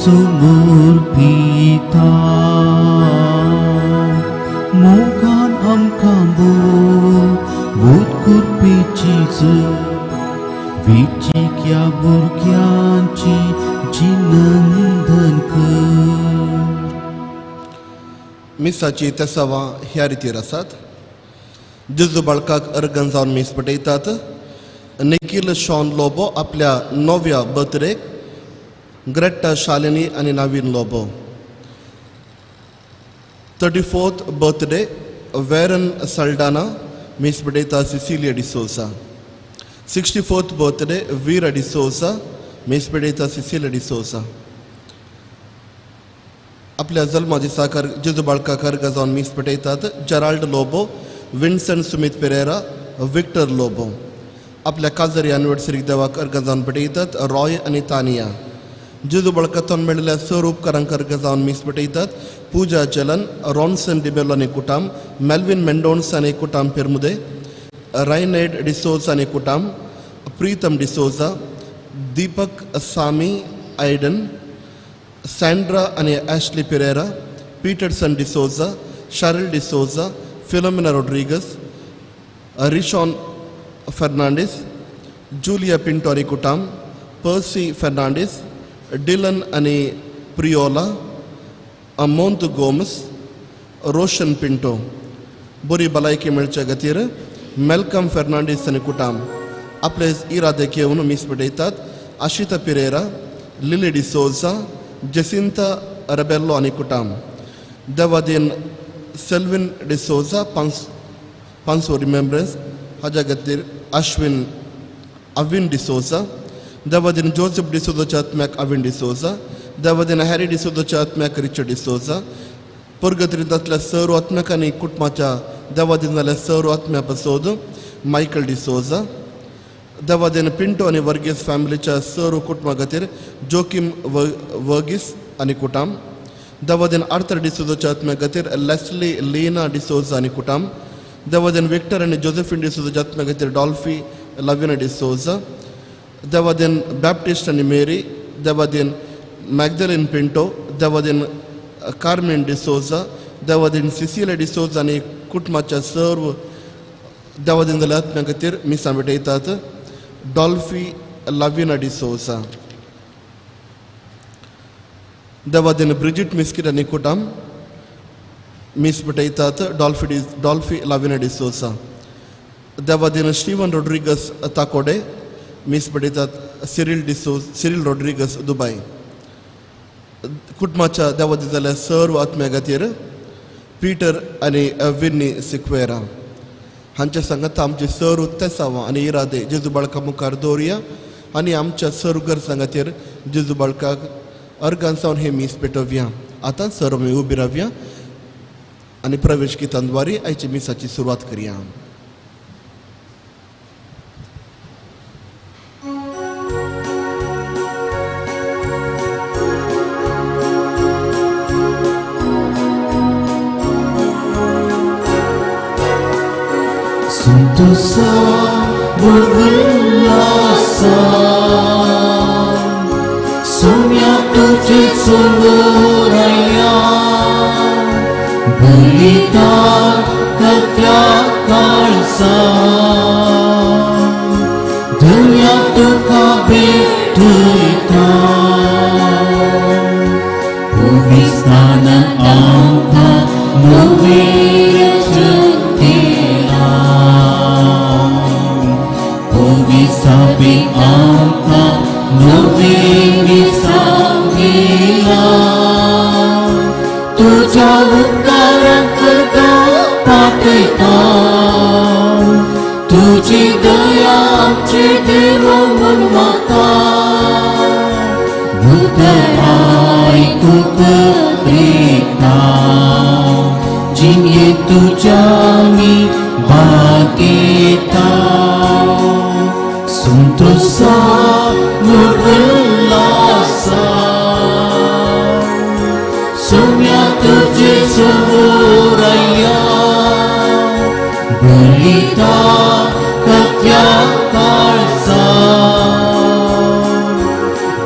समर्पिता मोगान आमकां बोध करपी चीज वेंचीक ह्या भुरग्यांची जिनंदन कर. मिसाची तेसावां ह्या रितीर आसात. जेजू बाळकाक अर्गन जावन मीस पेटयतात. निखील शॉन लोबो आपल्या नव्या बर्थडेक, ग्रेट्टा शालिनी आनी Naveen Lobo. 34th birthday Veron Saldanha मीस पेटयता Sicilia D'Souza. 64th birthday Veera D'Souza मीस पेटयता सिसिलिया डिसोजा. आपल्या जल्मा दिसा जेजू बाळकाक अर्गां जावन मीस पेटयतात Gerald Lobo, Vincent Sumit Pereira, Victor Lobo. आपल्या काजरी एनिवर्सरीक देवाक अर्गां जावन पेटयतात रॉय आनी तानिया. जेजू बाळकातून मेळिल्ल्या सर उपकारांक अर्गां जावन मीस पेटयतात पूजा जलन, रॉन्सन डिबेलो आनी कुटाम, मेल्विन मेंडोन्स आनी कुटाम पेरमुदे, रायनेड डिसोजा आनी कुटाम, प्रीतम डिसोजा, दीपक सामी आयडन, सँड्रा आनी Ashley Pereira, Peterson D'Souza, Cheryl D'Souza, Philomena Rodrigues, Rishon Fernandes, Julia Pinto आनी कुटाम, पर्सी फर्नांडीस, डिलन आनी प्रियोला, अमोंत गोम्स, रोशन पिंटो. बरी भलायकी मेळच्या खातीर मेलकम फर्नांडीस आनी कुटाम आपले इरादे घेवन मीस पेटयतात आशिता पिरेरा, लिली डिसोजा, जेसिंता रेबेल्लो आनी कुटाम. देवादीन सेल्विन डिसोजा पांचवो रिमेम्ब्रन्स हाज्या खातीर अश्विन अविन डिसोजा. देवादीन जोसेफ डिसोजाच्या आत्म्याक अविन डिसोजा. देवादीन हॅरी डिसोजाच्या आत्म्याक रिचर्ड डिसोजा. परगतरींतल्या सर्व आत्म्याक आनी कुटुंबाच्या देवादीन जाल्या सर्व आत्म्या पसोद मायकल डिसोजा. देवादीन पिंटो आनी वर्गीस फॅमिलीच्या सर्व कुटुंबा खातीर जोकीम वर्गीस आनी कुटाम. देवादीन आर्थर डिसोजाच्या आत्म्या खातीर लेस्ली लीना डिसोजा आनी कुटाम. देवादीन विक्टर आनी जोसेफिन डिसोजाच्या आत्म्या खातीर डॉल्फी लविना डिसोजा. देवादीन बॅप्टिस्ट आनी मेरी, देवादीन मॅगदलीन पिंटो, देवादीन कार्मेन डिसोजा, देवादीन सिसिलिया डिसोजा आनी कुटुंबाच्या सर्व देवादीन जाल्या आत्म्या खातीर मिसां भेटयतात डॉल्फी लविना डिसोजा. देवादीन ब्रिजिट मिस्किट आनी कुटाम मीस भेटयतात डॉल्फी लविना डिसोजा. देवादीन स्टीवन रोड्रिगस ताकोडे मीस भेटयतात सिरील डिसोज सिरील रोड्रिगस दुबाय. कुटुंबाच्या देवादीन जाल्या सर्व आत्म्या खातीर पीटर आनी विन्नी सिक्वेरा हांच्या सांगाता आमचे सर्व तेसावां आनी इरादे जेजू बाळका मुखार दवरुया आनी आमच्या सर्व गरजां खातीर जेजू बाळकाक अर्गान सावन हे मीस पेटोवया. आतां सर्व आमी उबी रावया आनी प्रवेश गितांद्वारे आयच्या मिसाची सुरवात करया. Santosa Burgulasa Sumya तुझे सुंदरया बलिता कत्या काळसा दुनिया तुका भेटयता भूमिस्थान आमकां नवें रचतेला भूमिसाबी आमकां नवें मिसांगेला तुज्या उपकारांक पाठयता तुजी दया आमचे देव म्हूण मागता उतर आयकूंक प्रेता जिणेंत तुज्या आमी भागयता संतोषा उल्लासा सोम्या तुझे समोरया बलिता कथ्या काळसा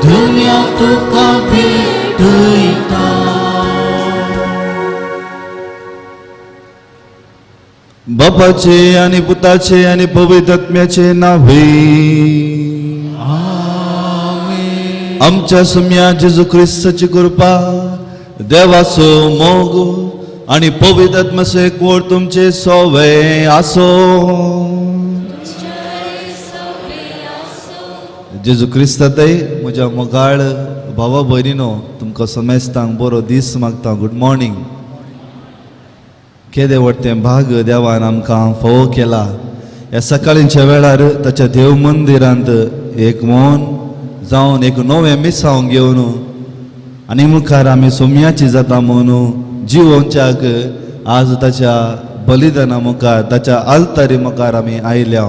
दुनिया तुका भेटयता. बापाचे आनी पुताचे आनी पवित्र आत्म्याचे नावे. आमच्या सुम्या जेजू क्रिस्ताची कृपा, देवाचो मोग आनी पवित्र आत्म्याचो एकवट तुमचे सोवे आसो. जेजू क्रिस्तातय म्हज्या मोगाळ भावा भयणीनो, तुमकां समेस्तांक बरो दीस मागता. Good morning. केदें व्हड भाग देवान आमकां फावो केला. ह्या सकाळींच्या वेळार ताच्या देव मंदिरांत एक मन जावन एक नवें मिसांव घेवन आनी मुखार आमी सोम्याची जाता म्हणून जिवोवच्याक आज ताच्या बलिदाना मुखार, ताच्या आल्तारी मुखार आमी आयल्या.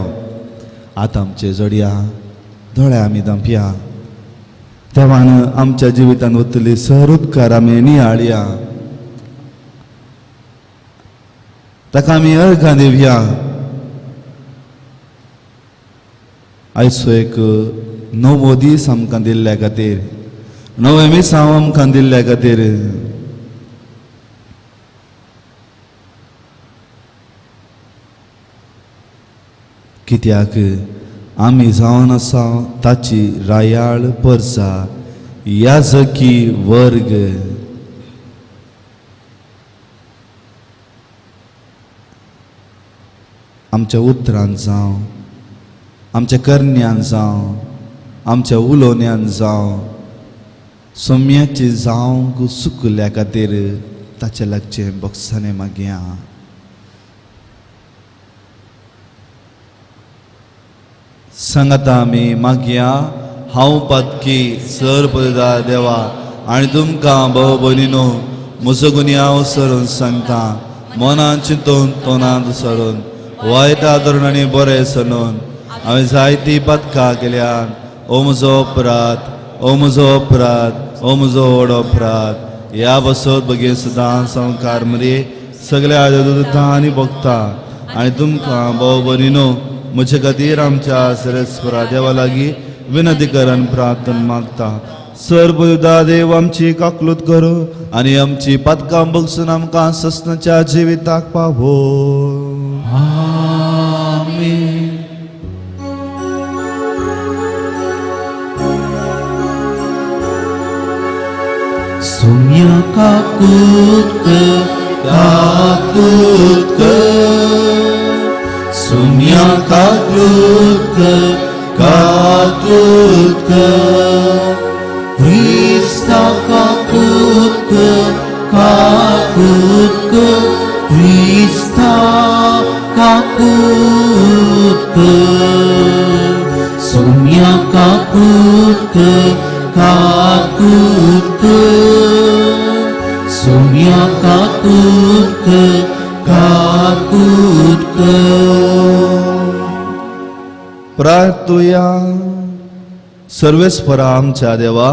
आतां आमचे जोडया दोळे आमी धांपया. देवान आमच्या जिवितांत वतली सर उपकार आमी नियाळया. ताका आमी अर्घां दिवया. आयचो एक नवो दीस आमकां दिल्ल्या खातीर, नवें मिसांव आमकां दिल्ल्या खातीर, कित्याक आमी जावन आसा ताची रायाळ परसा याजकी वर्ग. आमच्या उतरान जावं, आमच्या करण्यान जावं, आमच्या उलोवण्यान जावं, सोम्याची जावंक सुकल्या खातीर ताचे लागचें बक्षाने मागया. सांगाता आमी मागया. हांव पातकी सर पददा देवा आनी तुमकां भाव भयणीनो म्हजो गुन्यांव सरून सांगता. मनान चिंतून तोंडांत सरून वायट आदरून आनी बरें सनून हांवें जायती पातकां केल्यान. ओ म्हजो अपराध, ओ म्हजो अपराध, ओ म्हजो व्हड अपराध. ह्या बसत बगेन सदां संवकार मरे सगळ्या दुतां आनी भोगता आनी तुमकां भाव भयणीनो म्हजे खातीर आमच्या सरस्वरा देवा लागीं विनंती करन प्रार्थना मागता. सर्वदा देव आमची काकलूत करूं आनी आमची पातकां बगसून आमकां सस्नाच्या जिविताक पावो. आमेन. सुम्या काकूत कर, काकूत कर, सुम्या काकूत कर, काकूत कर, क्रिस्ता काकूत कर, काकूत कर, क्रिस्ता काकूत कर, सुम्या काकूत कर, काकूत कर, सुम्या काकूत कर, काकूत कर. प्रार्थुया. सर्वेस्परा आमच्या देवा,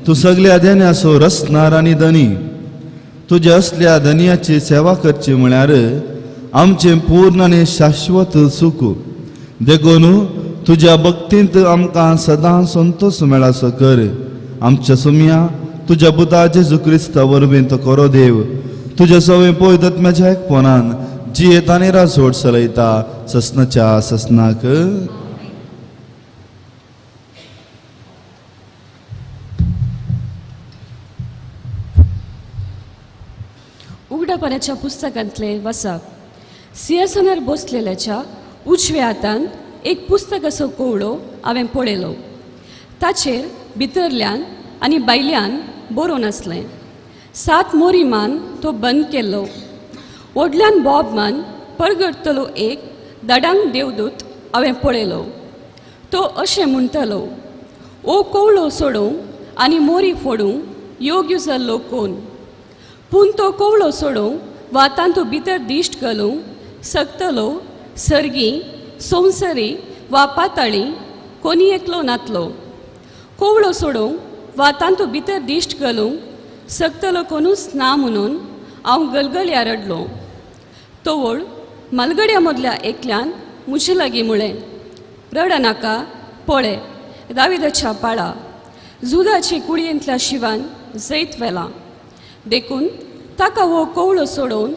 तूं सगल्या देण्याचो रचणार आनी धनी. तुज्या असल्या धनयाची सेवा करची म्हळ्यार आमचें पूर्ण आनी शाश्वत सूख. देखून तुज्या भक्तींत आमकां सदां संतोश मेळासो कर. आमच्या सुम्या तुज्या पुता जेजू क्रिस्ता वरवीं तो करो देव. तुज्या सवय पवित्र आत्म्याच्या एकपणान जियेत आनी राजवट चलयता ससनाच्या ससनाक. उगडापणाच्या पुस्तकांतले वसप. सिंहासनार बसलेल्याच्या उजव्या हातान एक पुस्तक असो कोवळो हांवें पळयलो. ताचेर भितरल्यान आनी भायल्यान बरोवन आसलें. 7 मोरी मान तो बंद केल्लो. व्हडल्यान बोब मान परगटतलो एक दडांग देवदूत हांवें पळयलो. तो अशें म्हणटालो, ओ कोवळो सोडोवंक आनी मोरी फोडूंक योग्य जाल्लो कोण? पूण तो कोवळो सोडोवंक वा तातूंत भितर दिश्ट घालूंक शकतलो सर्गी, संवसारी वा पाताळी कोणी एकलो नातलो. कोवळो सोडोवंक वा तातूंत भितर दिश्ट घालूंक शकतलो कोणूच ना म्हणून हांव गलगल्या रडलो. तवळ मालगड्या मदल्या एकल्यान म्हजे लागीं म्हळें, रडनाका, पळय दाविदाच्या पाळा जुदाचे कुळयेंतल्या शिवान जैत व्हेलां. देखून ताका हो कवळो सोडोवन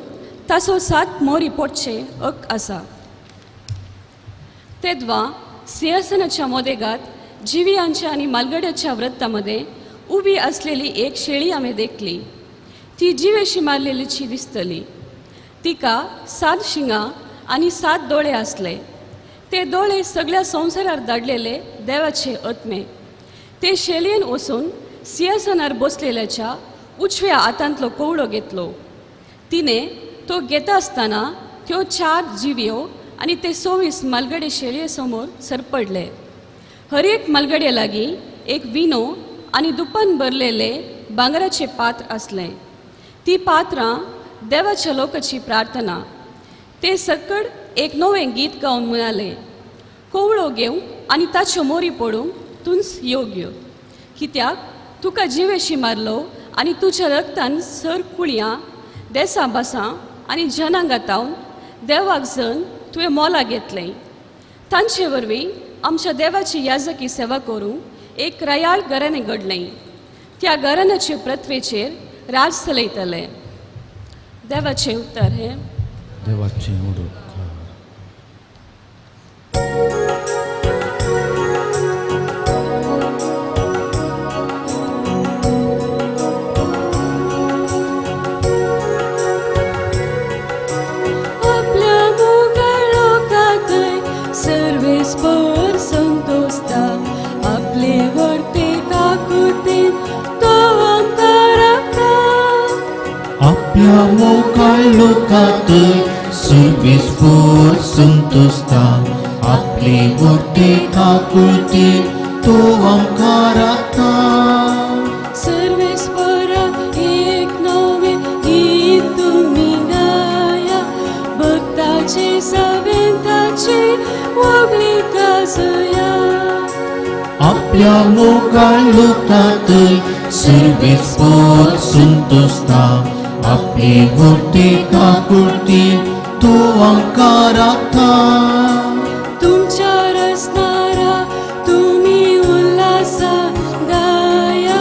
ताचो सात मोरी पोटचे हक आसा. तेद्वा सिंहासनाच्या मदेगात जिवियांच्या आनी मालगड्याच्या व्रतामध्ये उबी आसलेली एक शेळी आमी देखली. ती जिवेशी मारलेलीची दिसतली. तिका 7 शिंगां आनी 7 दोळे आसले. ते दोळे सगळ्या संवसारार धाडलेले देवाचे आत्मे. ते शेळयेन वचून सिंहासनार बसलेल्याच्या उजव्या हातांतलो कवळो घेतलो. तिणे तो घेता आसतना त्यो 4 जिव्यो आनी ते 24 मालगडे शेळये समोर सरपडले. हर एक मालगडे लागीं एक विनो आनी दुपान भरलेले भांगराचे पात्र आसलें. ती पात्रां देवाच्या लोकाची प्रार्थना. ते सकड एक नवें गीत गावन म्हणाले, कोवळो घेवंक आनी ताच्यो मोरी पडूंक तूंच योग्य, कित्याक तुका जिवेशी मारलो आनी तुज्या रक्तान सर कुळयां देसां भासां आनी जनांगातावन देवाक जन तुवें मोला घेतलें. तांचे वरवीं आमच्या देवाची याजकी सेवा करूंक एक रयाळ घराणें घडलें. त्या घराण्याचे पृथ्वेचेर राज चलयतले. देवाचें उतर हें. देवाचें उतर. आपल्या मोगाळ लोकांतय सर्वेस्पर संतोषता, आपले वर्ते काकुळतेन तो आमकां राखता. आपल्या मोगाळ लोकांतय सर्वेस्पर संतोषता, आपले वर्ते काकुळतेन तो आमकां राखता. सर्वेस्पराक एक नवें गीत तुमी गाया, भक्ताचे सवेंताची व्हडली गाजया. आपल्या मोगाळ लोकांतय सर्वेस्पर संतोषता, आपले वर्ते काकुळतेन तो आमकां राखता. तुमच्या रचणारा तुमी उल्हासा गाया,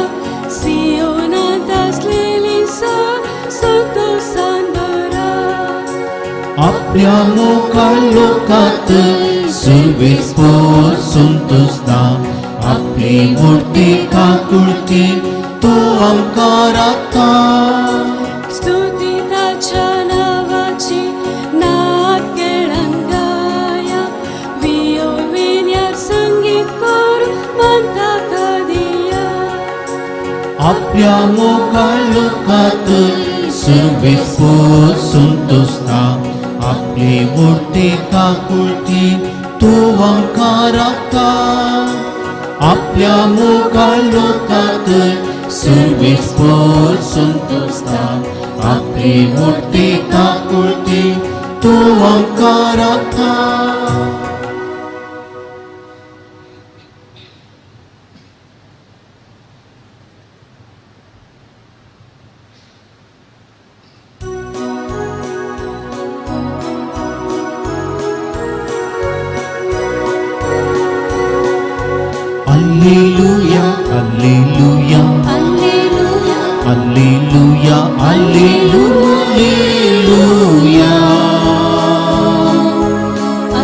सियोनांत आसलेली संतोषान भरा. आपल्या मोगाळ लोकांतय सर्वेस्पर संतोषता, आपले वर्ते काकुळतेन तो आमकां राखता. स्तुती ताच्या नांवाची नाद केळान गाया, वियोविन्यार संगीत करून मन ताका दिया. आपल्या मोगाळ लोकांतय सर्वेस्पर संतोषता, आपले वर्ते काकुळतेन तो आमकां राखता. आपल्या मोगाळ लोकांतय सर्वेस्पर संतोषता, आपले वर्ते काकुळतेन तो आमकां राखता. Alleluia, Alleluia, alleluia, Alleluia, Alleluia,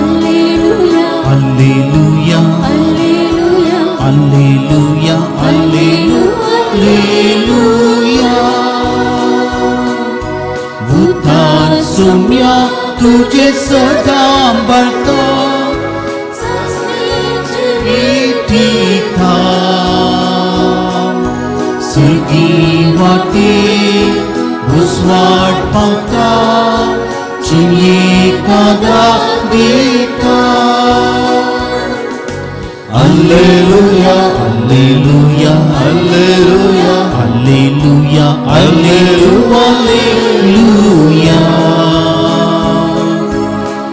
alleluia, Alleluia, alleluia, Alleluia, Alleluia. उतार सुम्या तुझे सदा बळतो सुर्गी वाटे उस्वाट पावता चिंये कादा दिता. Alleluia, Alleluia, Alleluia, Alleluia, Alleluia, alleluia,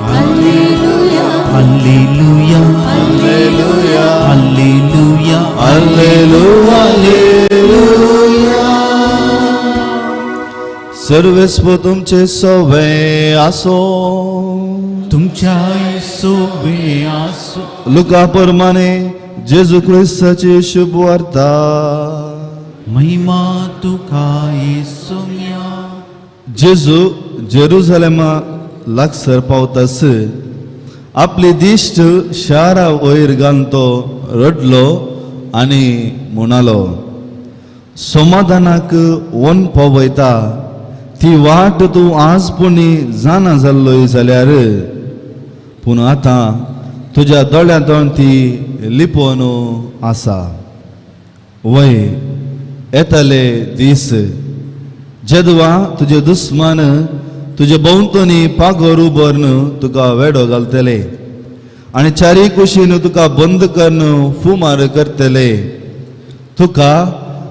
Alleluia, Alleluia, Alleluia, Alleluia. Alleluia. सर्वेस्पर तुमचे सवे आसो. तुमच्या सोबे आसो. लुका परमाने जेजू क्रिस्ताची शुभ वार्ता. महिमा तुका येसुम्या. जेजू जेरुजलेमा लागसर पावतास आपली दिश्ट शारा वयर घालून तो रडलो आनी म्हणालो, समाधानाक वन पावयता ती वाट तूं आज पुणी जाणा जाल्लोय जाल्यार, पूण आतां तुज्या दोळ्यांतून ती लिपोवन आसा. वय येतले दीस जेदवा तुजे दुस्मान तुजे भोंवतणी पागोर उबरून तुका वेडो घालतले आनी चारी कुशीन तुका बंद करून फुमार करतले. तुका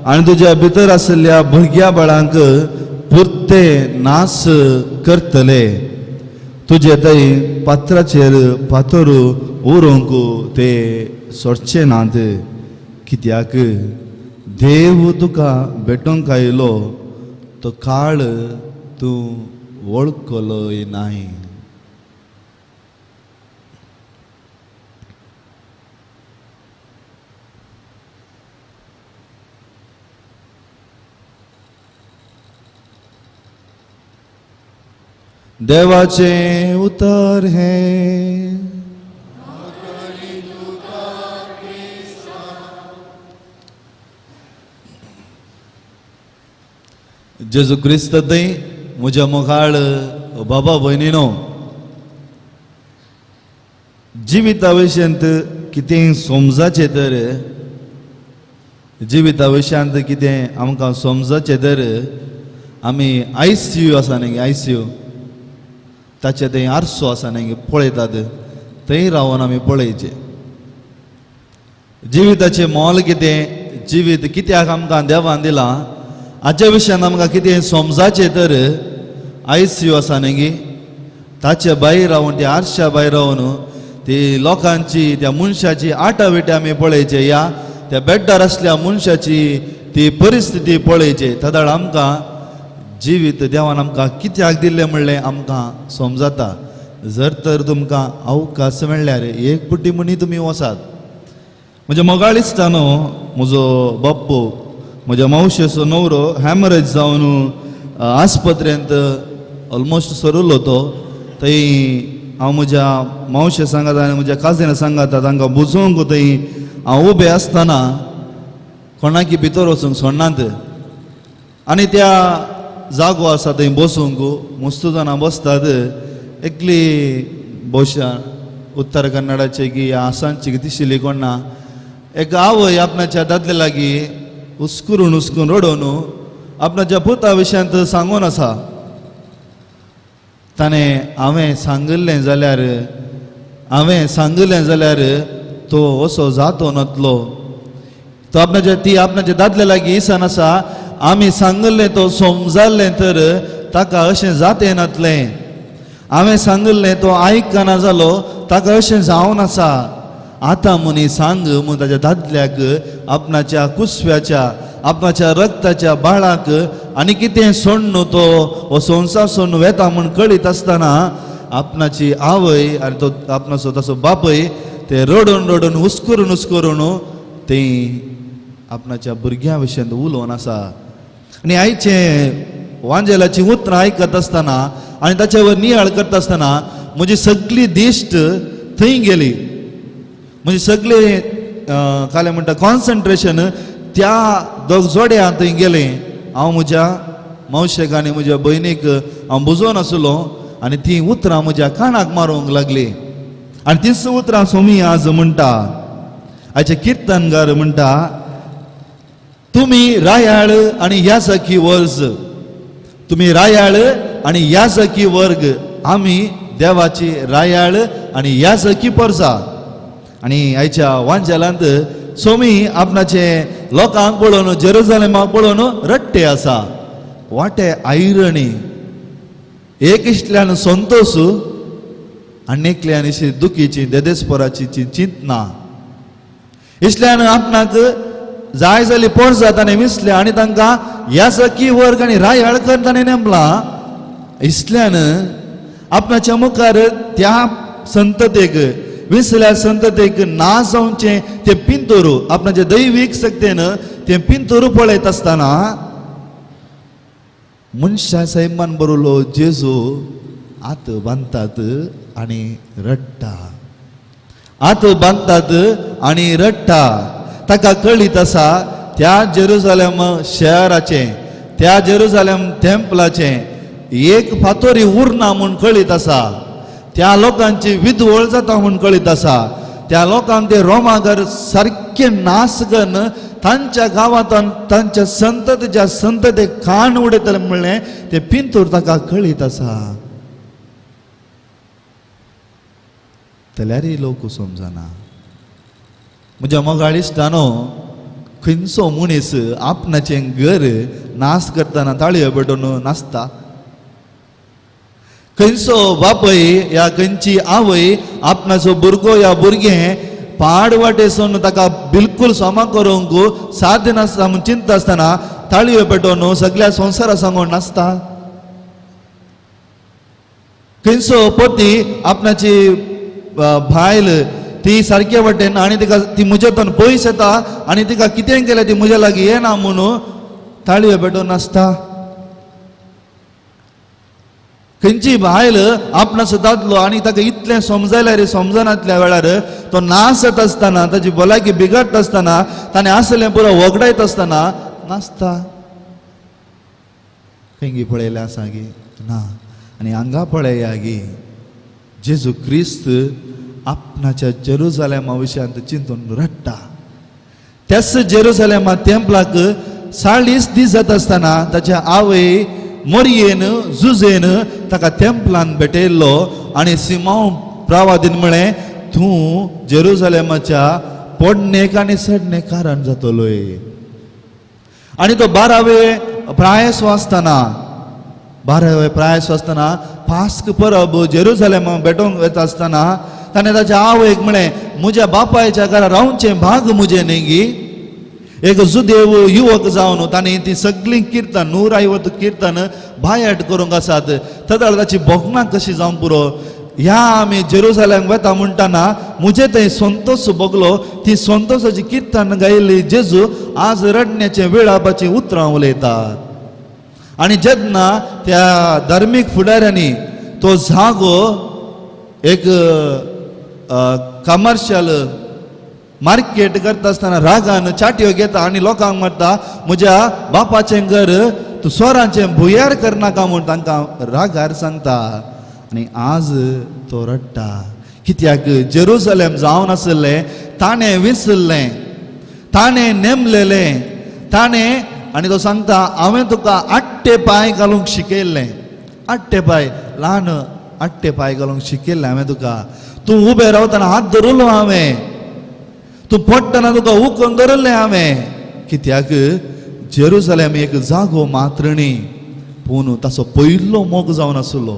आनी तुज्या भितर आशिल्ल्या भुरग्या बाळांक पुरते नास करतले. तुजे थंय पात्राचेर पातोर उरोवंक ते सोडचे नात, कित्याक देव तुका भेटोवंक आयलो तो काळ तूं वळखलोय नाय. देवाचें उतर हें. जेजू क्रिस्त थंय म्हज्या मुखार बाबा भयणीनो, जिविता विशयांत कितें समजाचें तर, जिविता विशयांत कितें आमकां समजाचें तर, आमी आयसीयू आसा न्ही, आयसीयू ताचे थंय आरसो आसा न्ही, पळयतात थंय रावन आमी पळयचें जिविताचें मोल कितें, जिवीत कित्याक आमकां देवान दिलां हाच्या विशयान आमकां कितें समजाचें तर आयसीयू आसा न्ही, ताचे भायर रावन त्या आरश्या भायर रावन ती लोकांची त्या मनशाची आटाविटी आमी पळयचे, ह्या त्या बेड्डार आसल्या मनशाची ती परिस्थिती पळयची. तदाळ आमकां जिवीत देवान आमकां कित्याक दिल्लें म्हणलें आमकां समजता. जर तर तुमकां अवकाश मेळ्ळ्यार एक पुटी म्हणी तुमी वसात. म्हज्या मोगाळ इश्टानो, म्हजो बाप्पू म्हज्या मावशेचो न्हवरो हॅमरेज जावन आस्पत्रेंत ऑलमोस्ट सरुल्लो तो. थंय हांव म्हज्या मावशे सांगाता आनी म्हज्या काजीना सांगाता तांकां बुजोवंक थंय हांव उबें आसतना कोणाकी भितर वचूंक सोडनात आनी त्या जागो आसा थंय बसूंक मस्त जाणां बसतात. एकली भोवशा उत्तर कन्नडाची की आसामची की तिशिल्ली कोण ना, एक आवय आपणाच्या दादले लागीं हुस्कुरून हुस्कून रडोवन आपणाच्या पुता विशयांत सांगून आसा. ताणें हांवें सांगिल्लें जाल्यार, हांवें सांगिल्लें जाल्यार तो असो जातो नातलो. तो आपणाच्या ती आपणाच्या दादले लागीं इसान आसा, आमी सांगिल्लें तो समजाल्लें तर ताका अशें जातें नातलें. हांवें सांगिल्लें तो आयकना जालो, ताका अशें जावन आसा. आतां म्हणी सांग म्हूण ताच्या दादल्याक आपणाच्या कुसव्याच्या आपणाच्या रक्ताच्या बाळाक आनी कितें सोडून तो हो संवसार सोडून वेता म्हूण कळीत आसतना आपणाची आवय आनी तो आपणाचो ताचो बापूय ते रडून रडून हुस्करून हुस्करून ते आपणाच्या भुरग्यां विशयांत उलोवन आसा. आनी आयचे वांजेलाची उतरां आयकत आसतना आनी ताच्यावर नियाळ करता आसतना म्हजी सगळी दिश्ट थंय गेली. म्हजी सगळे कालें म्हणटा कॉन्सन्ट्रेशन त्या दोग जोड्या थंय गेलें. हांव म्हज्या मावशेक आनी म्हज्या भयणीक हांव बुजोवन आसलो आनी तीं उतरां म्हज्या कानाक मारूंक लागलीं. आनी तींच उतरां सोमी आज म्हणटा, आयचे किर्तनगार म्हणटा, तुमी रायाळ आनी याजकी वर्ज, तुमी रायाळ आनी याजकी वर्ग, आमी देवाची रायाळ आनी याजकी परजा. आनी आयच्या वांजेलांत सोमी आपणाचे लोकांक पळोवन जेरुजलेमाक पळोवन रट्टे आसा. वाटे आयरणी एक इश्टल्यान संतोश आनी एकल्यान अशी दुखीची देदेस्पराची चिंतना. इश्टल्यान आपणाक जाय जाली पोरजा ताणें विसल्या आनी तांकां याजकी वर्ग आनी रायाळ कर ताणें नेमला. इश्टल्यान आपणाच्या मुखार त्या संततेक विसल्या संततेक ना जावचें तें पिंतोरू आपणाचे दैवीक शक्तेन तें पिंतोरू पळयत आसतना मनशा सैमान बरयलो जेजू हात बांदतात आनी रडटा, हात बांदतात आनी रडटा. ताका कळीत आसा त्या जेरुजालेम शहराचें, त्या जेरुजालेम टेम्पलाचें एक फातोरी उरना म्हूण कळीत आसा. त्या लोकांची विधवळ जाता म्हूण कळीत आसा. त्या लोकांक ते रोमागर सारकें नास करून तांच्या गांवांत तांच्या संततीच्या संततेक खाण उडयतले म्हणलें तें पिंतूर ताका कळीत आसा. जाल्यारय लोक समजना. म्हज्या मोगाळ इश्टानो, खंयचो मनीस आपणाचें घर नास करतना ताळयो पेटोवन नाचता? खंयचो बापय या खंयची आवय आपणाचो भुरगो या भुरगें पाड वाटेसून ताका बिलकूल समा करूंक साध्य नासता म्हूण चिंतता आसतना ताळयो पेटोवन सगळ्या संवसारा सांगून नाचता? खंयचो पती आपणाची बायल ती सारके वाटेन आनी तिका ती म्हज्यातून पयस येता आनी तिका कितें केलें ती म्हज्या लागीं येना म्हणून ताळयो पेटोवन नाचता? खंयची बायल आपणाचो दादलो आनी ताका इतलें समजायल्यार समजनातल्या वेळार तो नासत आसतना, ताची भलायकी बिगडटा आसतना, ताणें आसलें पुरो वगडायत आसतना नाचता? खंय पळयलें आसा गी ना. आनी हांगा पळया गी जेजू क्रिस्त आपणाच्या जेरुजालेमा विशयांत चिंतून रडटा. त्याच जेरुजालेमा तेंपलाक 40 दीस जाता आसतना ताच्या आवय मोरयेन जुजेन ताका तेंपलान भेटयल्लो आनी सिमांव प्रावादीन म्हळें तूं जेरुजालेमाच्या पोडणेक आनी सडणेक कारण जातलोय. आनी तो 12वे प्रायस आसतना, 12वे प्रायस आसतना पास्क परब जेरुजालेमा भेटोवंक वता आसतना ताणें ताच्या आवयक म्हळें म्हज्या बापायच्या घरा रावचें भाग म्हजें न्ही गी. एक जुदेव युवक जावन ताणें ती सगळीं किर्तन 150 किर्तन बायाट करूंक आसात. तदाळ ताची भोगणां कशी जावंक पुरो. ह्या आमी जेरुजालेम वता म्हणटना म्हजे थंय संतोष भोगलो. ती संतोषाची किर्तन गायिल्ली जेजू आज रडण्याचें वेळापाचीं उतरां उलयता. आनी जेन्ना त्या धार्मीक फुडाऱ्यांनी तो जागो एक कमर्शियल मार्केट करता आसतना रागान चाटयो घेता आनी लोकांक मारता, म्हज्या बापाचें घर तूं सोरांचें भुंयार करनाका म्हूण तांकां रागार सांगता. आनी आज तो रडटा कित्याक जेरुजालेम जावन आशिल्लें ताणें विसरलें, ताणें नेमलेलें, ताणें. आनी तो सांगता हांवें तुका आट्टे पांय घालूंक शिकयल्लें, आट्टे पांय ल्हान आट्टे पांय घालूंक शिकयल्लें हांवें तुका. तूं उबें रावतना हात धरलो हांवें, तूं पडटना तुका उखलून धरलें हांवें. कित्याक जेरुजालेम एक जागो मात्र न्ही, पूण ताचो पयलो मोग जावन आसलो,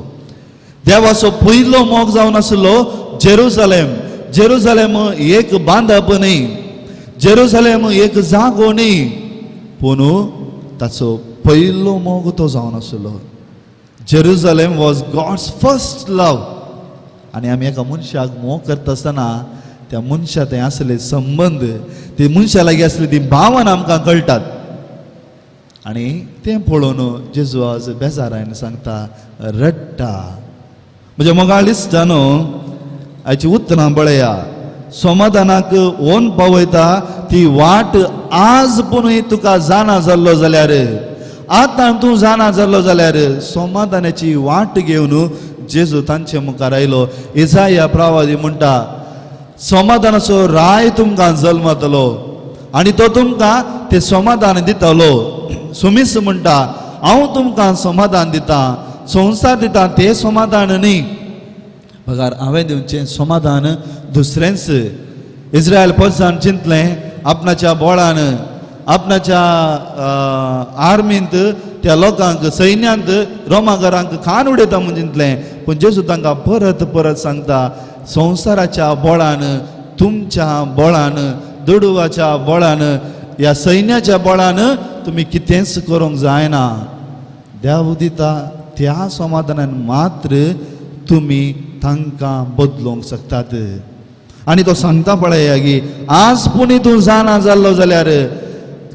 देवाचो पयलो मोग जावन आसलो जेरुजालेम. जेरुजालेम एक बांदप न्ही, जेरुजालेम एक जागो न्ही, पूण ताचो पयलो मोग तो जावन आसलो. Jerusalem was God's first love. आनी आमी एका मनशाक मोग करता आसतना त्या मनशा थंय आसले संबंद, ती मनशा लागीं आसली ती भावना आमकां कळटात. आनी तें पळोवन जेजू आज बेजारान सांगता रडटा. म्हज्या मोगाळ इश्टानो, आयची उतरां पळया, समाधानाक ओन पावयता ती वाट आज पुणूय तुका जाणा जाल्लो जाल्यार, आतां तूं जाणा जाल्लो जाल्यार समाधानाची वाट घेवन जेजू तांचे मुखार आयलो. इजाया प्रवादी म्हणटा समाधानाचो राय तुमकां जल्मतलो आनी तो तुमकां तें समाधान दितलो. सुमीस म्हणटा हांव तुमकां समाधान दितां, संवसार दिता तें समाधान न्ही, बगार हांवें दिवचें समाधान दुसरेंच. इस्रायल पसान चिंतलें आपणाच्या बोळान, आपणाच्या आर्मींत त्या लोकांक सैन्यांत रोमागरांक खान उडयता म्हूण चिंतलें. पूण जेजू तांकां परत परत सांगता संवसाराच्या बोळान, तुमच्या बोळान, दुडवाच्या बोळान, ह्या सैन्याच्या बोळान तुमी कितेंच करूंक जायना. देव दिता त्या समाधानान मात्र तुमी तांकां बदलूंक शकतात. आनी तो सांगता पळय की आज पुणी तूं जाणा जाल्लो जाल्यार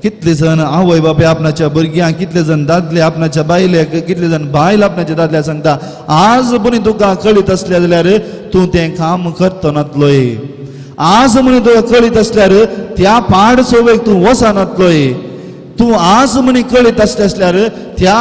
कितले जण आवय बापूय आपणाच्या भुरग्यांक, कितले जण दादले आपणाच्या बायलेक, कितले जण बायल आपणाच्या दादल्या सांगता आज पुणी तुका कळीत आसल्या जाल्यार तूं तें काम करतो नातलोय. आज म्हणी तुका कळीत आसल्यार त्या पाड सोवेक तूं वचनातलोय. तूं आज म्हणी कळीत आसले आसल्यार त्या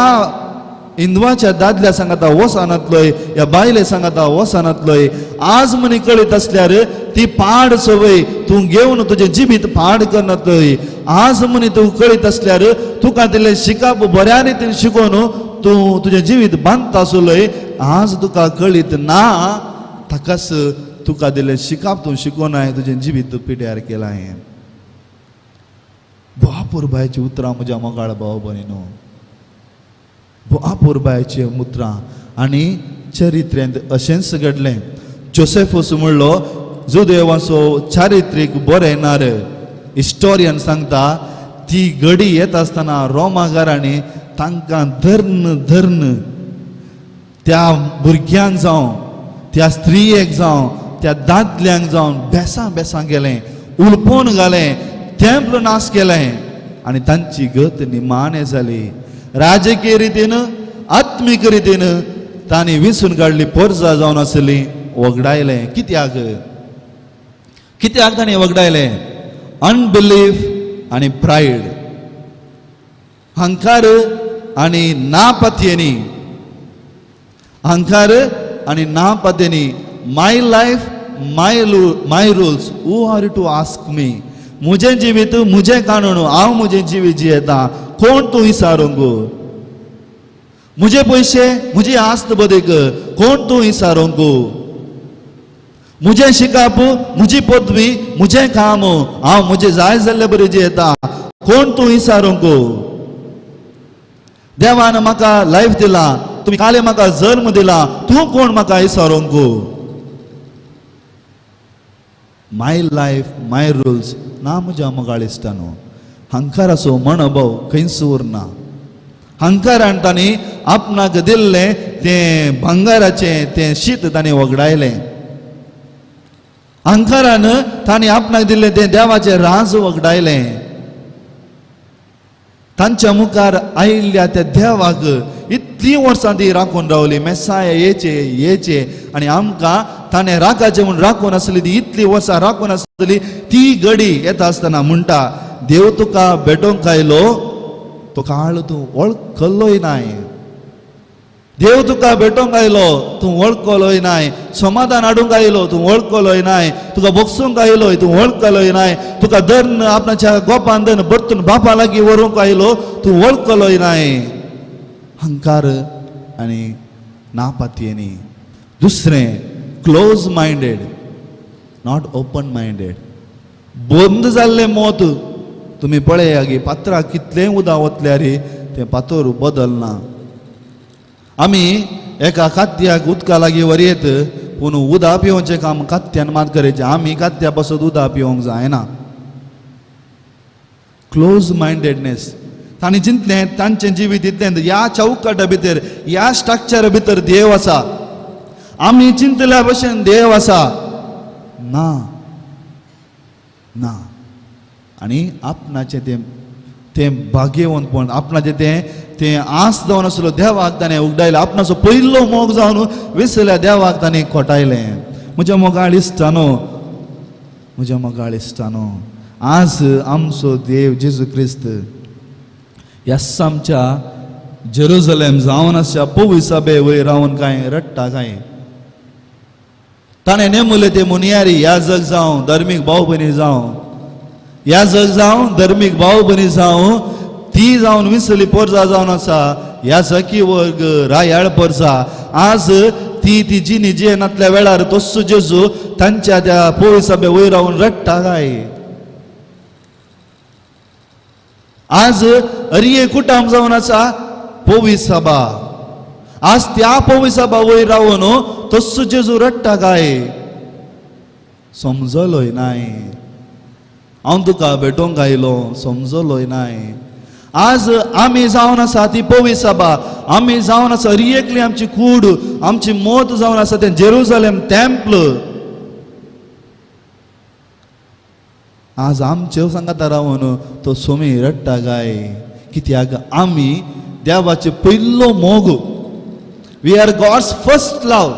हिंदवाच्या दादल्या सांगता वचनातलोय, या बायले सांगता वचनातलोय. आज म्हणी कळीत आसल्यार ती पाड संवय तूं घेवन तुजें जिवीत पाड करनातलोय. आज म्हणी तूं कळीत आसल्यार तुका दिल्लें शिकप बऱ्या रितीन शिकोवन तूं तुजें जिवीत बांदता आसलोय. आज तुका कळीत ना ताकाच तुका दिल्लें शिकप तूं शिकोनाय, तुजें जिवीत पिड्यार केलां. हें बापुरबायची उतरां म्हज्या मोगाळ भाव भयणीनो, अपुरबायची उतरां. आनी चरित्रेंत अशेंच घडलें. जोसेफूस म्हणलो जुदेवाचो चारित्रीक बरें नार हिस्टोरियन सांगता ती घडी येता आसतना रोमागारांनी तांकां धर्न धर्न त्या भुरग्यांक जावं, त्या स्त्रियेक जावं, त्या दादल्यांक जावं बेसां बेसां गेलें, उलपोवन घालें, तेंपल नाश केलें आनी तांची गत निमाणें जाली. राजकीय रितीन आत्मीक रितीन तांणी विसून काडली पोरजा जावन आसली, वगडायलें. कित्याक कित्याक तांणी वगडायलें? अनबिलीफ आनी प्रायड, हंकार आनी नापत्येनी, हंकार आनी नापत्येनी. My life my rules, who are you to ask me. म्हजें जिवीत म्हजें कानून, हांव म्हजें जिवीत जियेता, कोण तूं विचारूंक? म्हजे पयशे म्हजी आस्त बदीक, कोण तूं विचारूंक? म्हजें शिकप म्हजी पदवी म्हजें काम, हांव म्हजें जाय जाल्ले बरें जियेता, कोण तूं विचारूंक? देवान म्हाका लायफ दिला, तुमी काले म्हाका जल्म दिला, तूं कोण म्हाका विचारूंक? My life my rules ना म्हज्या मोगाळ इश्टानो. हंकाराचो मनोभाव खंयच उरना. हंकारान तांणी आपणाक दिल्लें तें भांगाराचें तें शीत तांणी वगडायलें. हंकारान तांणी आपणाक दिल्लें तें देवाचें राज वगडायलें. तांच्या मुखार आयिल्ल्या त्या देवाक इतलीं वर्सां ती राखून रावली. मेसाया येचे येचे आनी आमकां ताणें राखाचें म्हूण राखून आसली ती इतलीं वर्सां राखून आसली ती घडी येता आसतना म्हणटा देव तुका भेटोवंक आयलो, तो काळ तूं वळखलोय नाय. देव तुका भेटोवंक आयलो, तूं वळखलोय नाय. समाधान हाडूंक आयलो, तूं वळखलोय नाय. तुका बोगसूंक आयलो, तूं वळखलोय नाय. तुका धरून आपणाच्या गोपान धरून परतून बापा लागीं व्हरूंक आयलो, तूं वळखलोय नाय. हंकार आनी नापातयेनी. दुसरें close minded, not open minded. बंद जाल्लें मत तुमी पळया गी पात्राक कितलें उदक वतल्यार तें पातोर बदलना. आमी एका कात्याक उदका लागीं व्हरयेत, पूण उदक पिवचें काम कात्यान मात करायचें, आमी कात्या पासत उदक पिवंक जायना. Close mindedness. तांणी चिंतलें तांचें जिवीत इतलें ह्या चौकटा भितर ह्या स्ट्रक्चरा भितर देव आसा, आमी चिंतल्या भशेन देव आसा ना ना. आनी आपणाचें तें तें भाग्यवंतपण, आपणाचें तें तें आस जावन आसलो देवाक ताणें उगडायलें. आपणाचो पयलो मोग जावन विसरल्या देवाक ताणें खोटायलें. म्हज्या मोगाळ इश्टानो, म्हज्या मोगाळ इश्टानो, आज आमचो देव जेजू क्रिस्त ह्याच आमच्या जेरुजलेम जावन आसच्या पविसाबे वयर रावन कांय रडटा कांय. ताणें नेमले ते मुनियारी ह्या जग जावं धर्मीक भाव भयणी जावं, ह्या जग जावं धर्मीक भाव भयणी जावं, ती जावन विसली पोरजा जावन आसा ह्या सखी वर्ग रायाळ पोरजा. आज ती ती जिनी जियेनातल्या वेळार तोस्सो जेजू तांच्या त्या पोळीसाबे वयर रावन रडटा काय. आज अरिये कुटाम जावन आसा पोविसाबा, आज त्या पोविसाबा वयर रावन तोस्सो जेजू रडटा काय. समजलोय नाय हांव तुका भेटोवंक आयलो, समजलोय नाय. आज आमी जावन आसा ती पविसाबा, आमी जावन आसा अरियेकली आमची कूड, आमची मत जावन आसा तें जेरुजलेम टेम्पल. आज आमचे सांगाता रावन तो सोमी रडटा काय कित्याक आमी देवाचे पयलो मोग, we are God's first love.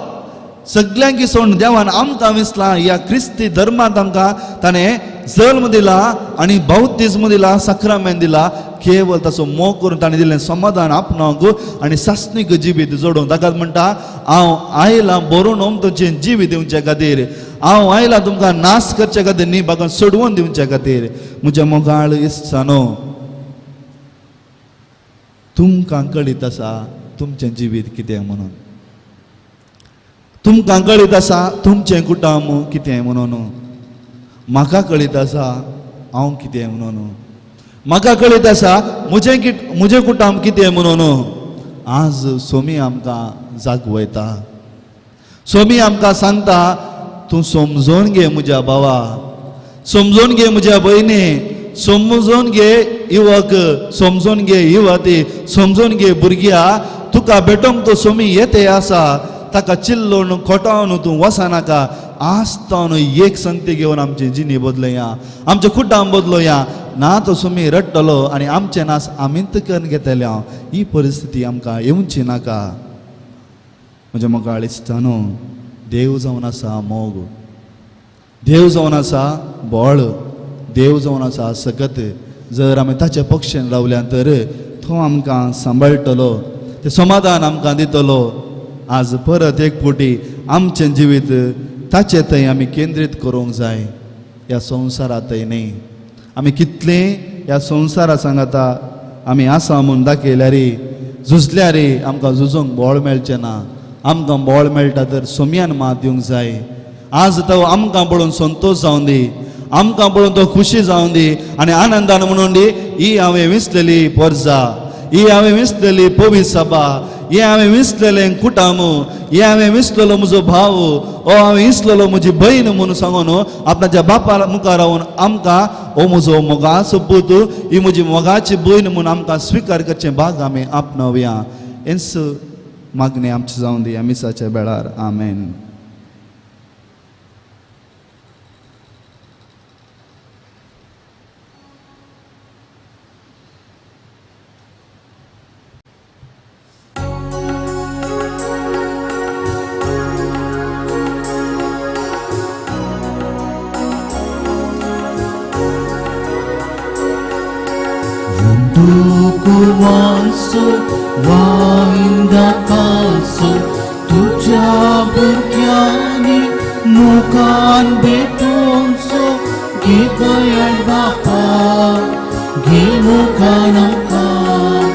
सगल्यांक सोडून देवान आमकां विसला ह्या क्रिस्ती धर्मांत आमकां ताणें जल्म दिला आनी बौद्धिज्म दिला, साक्रामेंत दिला. केवळ ताचो मोग करून ताणें दिलें समाधान आपणावंक आनी सासणीक जिवीत जोडूंक. ताकाच म्हणटा हांव आयलां बरोवन तुमचें जिवीत दिवचे खातीर, हांव आयलां तुमकां नाश करचे खातीर न्ही, बाका सोडवून दिवचे खातीर. म्हज्या मोगाळ इश्टानो, तुमकां कळीत आसा तुमचें जिवीत कितें म्हणून, तुमकां कळीत आसा तुमचें कुटुंब कितें म्हणून, म्हाका कळीत आसा हांव कितें म्हणून, म्हाका कळीत आसा म्हजें कुटुंब कितें म्हणून. आज सोमी आमकां जागवयता, सोमी आमकां सांगता तूं समजोन घे म्हज्या भावा, समजोन घे म्हज्या भयणी, समजोन घे युवक, समजोन घे युवती, समजोन घे भुरग्या, तुका भेटोवंक तो सोमी येते आसा, ताका चिल्लोवन खोटावन तूं वचनाका. आसतावन एक संगती घेवन आमची जिणी बदलया, आमचें कुटुंब बदलोया. ना तो सोमी रडटलो आनी आमचें नास आमीच करून घेतले. ही परिस्थिती आमकां येवची नाका. म्हज्या मोगाळ इश्टानो, देव जावन आसा मोग, देव जावन आसा बळ, देव जावन आसा सकत. जर आमी ताच्या पक्षान रावल्या तर तो आमकां सांबाळटलो, तें समाधान आमकां दितलो. आज परत एक फावटी आमचें जिवीत ताचे थंय आमी केंद्रीत करूंक जाय, ह्या संवसारा थंय न्ही. आमी कितलें ह्या संवसारा सांगाता आमी आसा म्हूण दाखयल्यार, झुजल्यार आमकां झुजूंक बळ मेळचें ना. आमकां बळ मेळटा तर सोम्यान मात दिवंक जाय. आज तो आमकां पळोवन संतोश जावन दी, आमकां पळोवन तो खुशी जावन दी आनी आनंदान म्हणून दी, ही हांवें विसलेली पोरजा, ही हांवें विसलेली पवी सभा, हे हांवें विसलेलें कुटुंब, हे हांवें विसलेलो म्हजो भाव, ओ हांवें विसलेलो म्हजी भयण म्हणून सांगून आपणाच्या बापा मुखार रावन आमकां हो म्हजो मोगाचो पूत, ही म्हजी मोगाची भयण म्हणून आमकां स्विकार करचें भाग आमी आपणावया. हेंच मागणें आमचें जावन दी ह्या मिसाच्या वेळार. आमेन. तुझ्या भुरग्यांनी मुखान भेटोवचो, घे दयाळ बापा, घे मुखान आमकां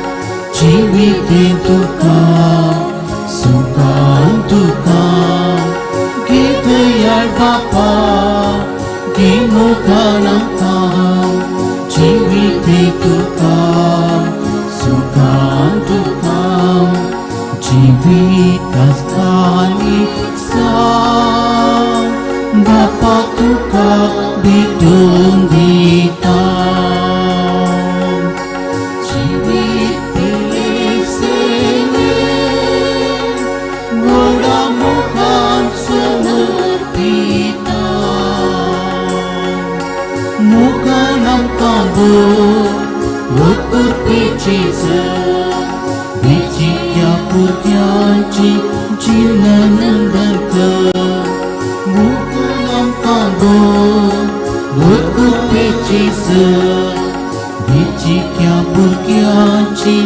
जिवीत तुका, सुखान तुका, घे दयाळ बापा, घे मुखान आमकां जिवीत तुका, सुखान तुका, जिवीत आसताली सा बापा तुका भेटून दिता. जिवीत व्हडा मुखान समर्पिता, मुखान आमकां उत्पुरपेची बेचिक्या भुरग्यांची जीण नंदन कर, मुखान आमकां उत्पुरपेची बेचिक्या भुरग्यांची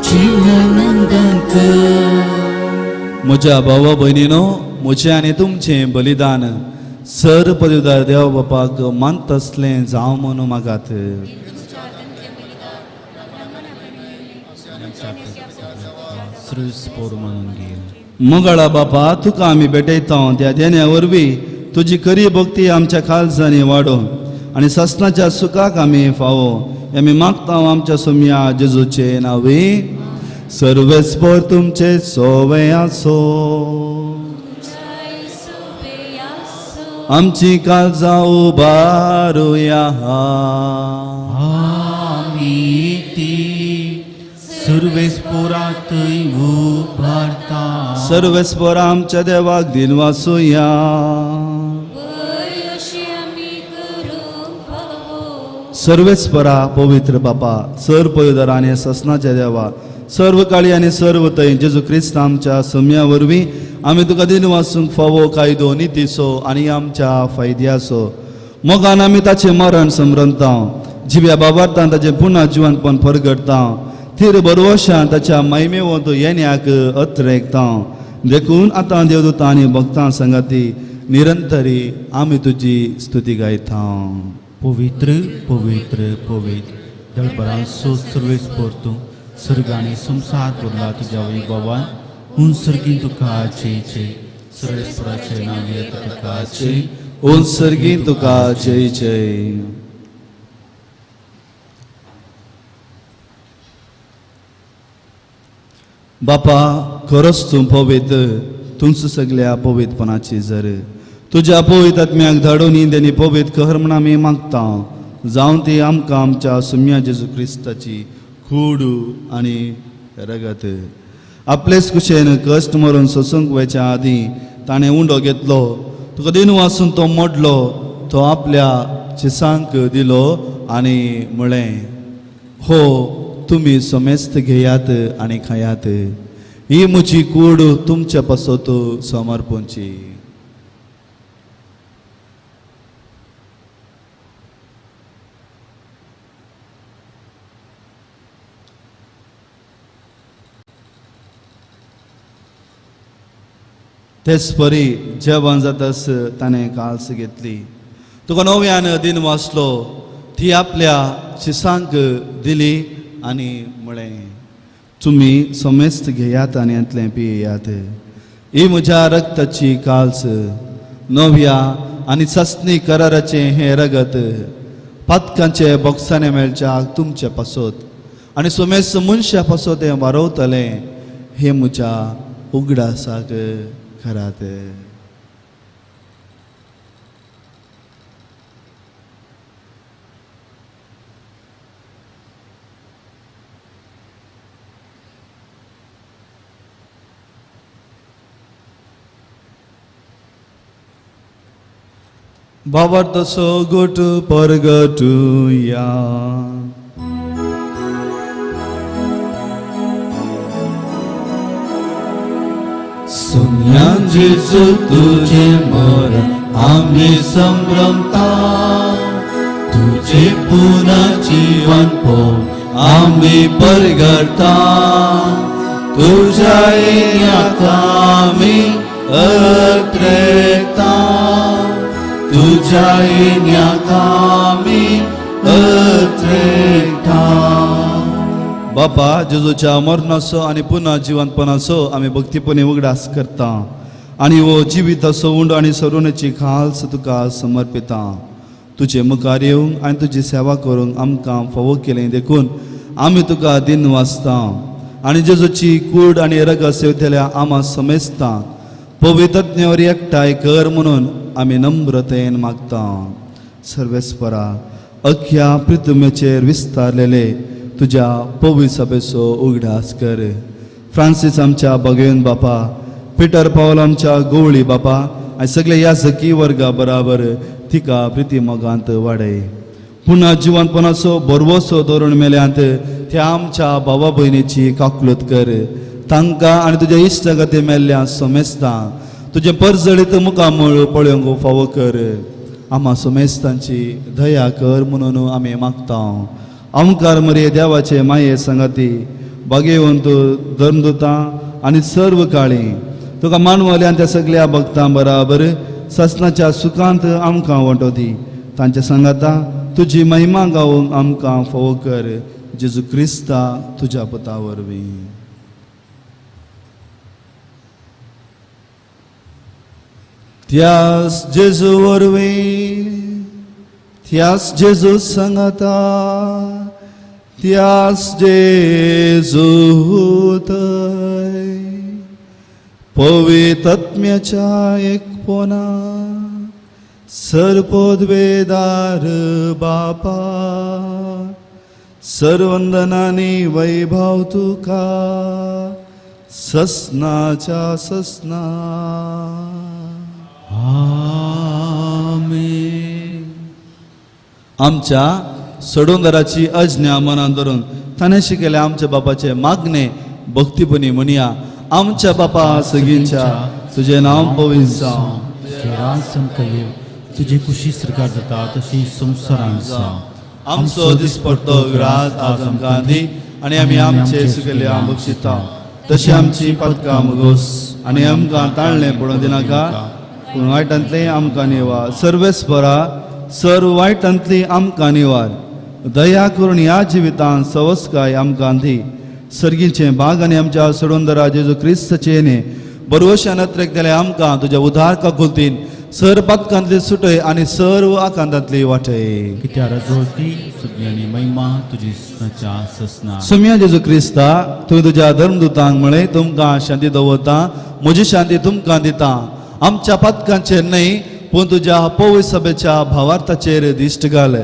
जीण नंदन कर. म्हज्या भावा भयणीनो, म्हजें आनी तुमचें बलिदान सर पदवीदार देव बापाक मानतसलें जावं म्हणून मागात. मोगाळा बापा, तुका आमी भेटयता त्या देण्या वरवीं तुजी खरी भक्ती आमच्या काळजांनी वाडो आनी सासणाच्या सुखाक आमी फावो आमी मागता आमच्या सोम्या जेजूचे नांवे. सर्वेस्पर तुमचे सोवे आसो, आमची काळजां उबारुया. आमी ती सर्वेस्पोरातय उबारता, सर्वेस्पर आमच्या देवाक दिनवासुया. सर्वेस्परा पवित्र बापा सर पवित्र आनी ससनाच्या देवा सर्व काळी आनी सर्व थंय जेजू क्रिस्त आमच्या सम्या वरवीं आमी तुका दिन वाचूंक फावो कायदो नितीचो आनी आमच्या फायद्याचो मोगान आमी ताचें मरण समरंता जिव्या बाबार्तान ताचें पुन्हा जिवनपण परगडता थीर बरवशान ताच्या महिमेवंत येण्याक अत्रेकता देखून आतां देवदूतां आनी भक्तां संगाती निरंतरी आमी तुजी स्तुती गायता. पवित्र पवित्र पवित्र दळपरांचो सर्वेस परतू सर्ग आनी संवसार भरला तुज्या वैभवान हून सर्गीन तुका जय जय सर्वेस्पराचें नांव येता तुका जय हून सर्गीन तुका जय जय. बापा खरोच तूं पवित्र तुमचो सगल्या पवित्रपणाची जर तुज्या पवित्र आत्म्याक धाडून ही पवित्र कर म्हण आमी मागता जावन ती आमकां आमच्या सुम्या जेजू क्रिस्ताची कूड आनी रगत आपलेच कुशेन कश्ट मरून सोसूंक वयच्या आदीं ताणें उंडो घेतलो तुका दिन वासून तो मोडलो तो आपल्या चिसांक दिलो आनी म्हळें हो तुमी समेस्त घेयात आनी खायात ही म्हजी कूड तुमचे पासत समर्पणची. तेच परी जेवण जातास ताणें काल्स घेतली तुका नव्यान दिन वाचलो ती आपल्या शिसांक दिली आनी म्हळें तुमी समेस्त घेयात आनी हांतलें पियेयात ही म्हज्या रक्ताची काल्स नव्या आनी सासणी कराराचें हें रगत पातकांचे बोक्साने मेळच्याक तुमचे पासत आनी समेस्त मनशा पासत हें वारवतलें हें म्हज्या उगडासाक करात. बाबर तसो गोट परगटुया. सुम्यान जेजू तुझे मरण आमी संभ्रमता तुझे पुन्हा जीवन पोवन आमी परगडता तुझ्या येण्याक आमी अत्रेकता तुझ्या येण्याक आमी अत्रेकता. बापा जेजूच्या मरणाचो आनी पुन्हा जिवंतपणाचो आमी भक्तीपणी उगडास करता आनी हो जिविताचो उंडो आनी सरोवणेची खास तुका समर्पिता. तुजे मुखार येवंक आनी तुजी सेवा करूंक आमकां फावो केलें देखून आमी तुका दिन वाचता आनी जेजूची कूड आनी रगत सेवतल्या आमा समेजता पवित्रज्ञावर एकठांय कर म्हणून आमी नम्रतेन मागता. सर्वेस्परा अख्ख्या पृथ्वीचेर विस्तारलेले तुज्या पवित्र सभेचो उगडास कर. फ्रांसीस आमच्या बगेवन बापा पिटर पावल आमच्या गोवळी बापा आनी सगळे ह्या सखी वर्गा बराबर तिका प्रिती मोगांत वाडय. पुन्हा जिवनपणाचो बरवसो धोरण मेल्यांत त्या आमच्या भावा भयणीची काकलूत कर. तांकां आनी तुज्या इश्टागती मेल्ल्या समेस्तां तुजें परजळीत मुखामळ पळोवंक फावो कर. आमा समेस्तांची दया कर म्हणून आमी मागता. आमकार मरे देवाचे माये संगाती बागेवंत धर्मदुतां आनी सर्व काळी तुका मानवले आनी त्या सगल्या भक्तां बराबर ससनाच्या सुखांत आमकां वांटो दी. तांच्या सांगाता तुजी महिमा गावंक आमकां फावो कर. जेजू क्रिस्ता तुज्या पुता वरवीं. त्यास जेजू वरवीं त्यास जेजू सांगाता त्यास जेजू थंय पवित्रत्म्याच्या एकपणा सर्पोद्वेदार बापा सर्वंदनानी वैभव तुका ससनाच्या ससना. आमेन. आमच्या सोडूनदाराची अज्ञा मनान धरून ताणें शिकयलें आमच्या बापाचें मागणें भक्तीपणी म्हणया. आमच्या बापा सगींच्या तुजें नांव पवित्र जावं, तुजें राज आमकां येवं, तुजी कुशी सरकार जाता तशी संवसारांत जावं. आमचो दिसपडतो ग्रास आज आमकां दी आनी आमी आमचे सुकेले बक्षिता तशी आमची पदकां मुगोस आनी आमकां ताळणें पडून दिनाका, पूण वायटांतलें आमकां निवार. सर्वेस्परा सर्व वायटांतली आमकां निवार. दया करून ह्या जिवितांत सवस्काय आमकां दी. सर्गीचें भाग आनी आमच्या सोडूनदरा जेजू क्रिस्ताचें न्ही बरवशान अत्रेक दिलें आमकां तुज्या उदार काकुलतीन सर पातकांतली सुटय आनी सर्व आकांतांतली वाटय. कित्या रजोती सुज्ञ आनी महिमा तुजी सच्या ससना. सुम्या जेजू क्रिस्ता, तुवें तुज्या धर्मदूतांक म्हळें तुमकां शांती दवरता, म्हजी शांती तुमकां दिता. आमच्या पातकांचेर न्हय पूण तुज्या पवित्र सभेच्या भावार्थाचेर दिश्ट घाल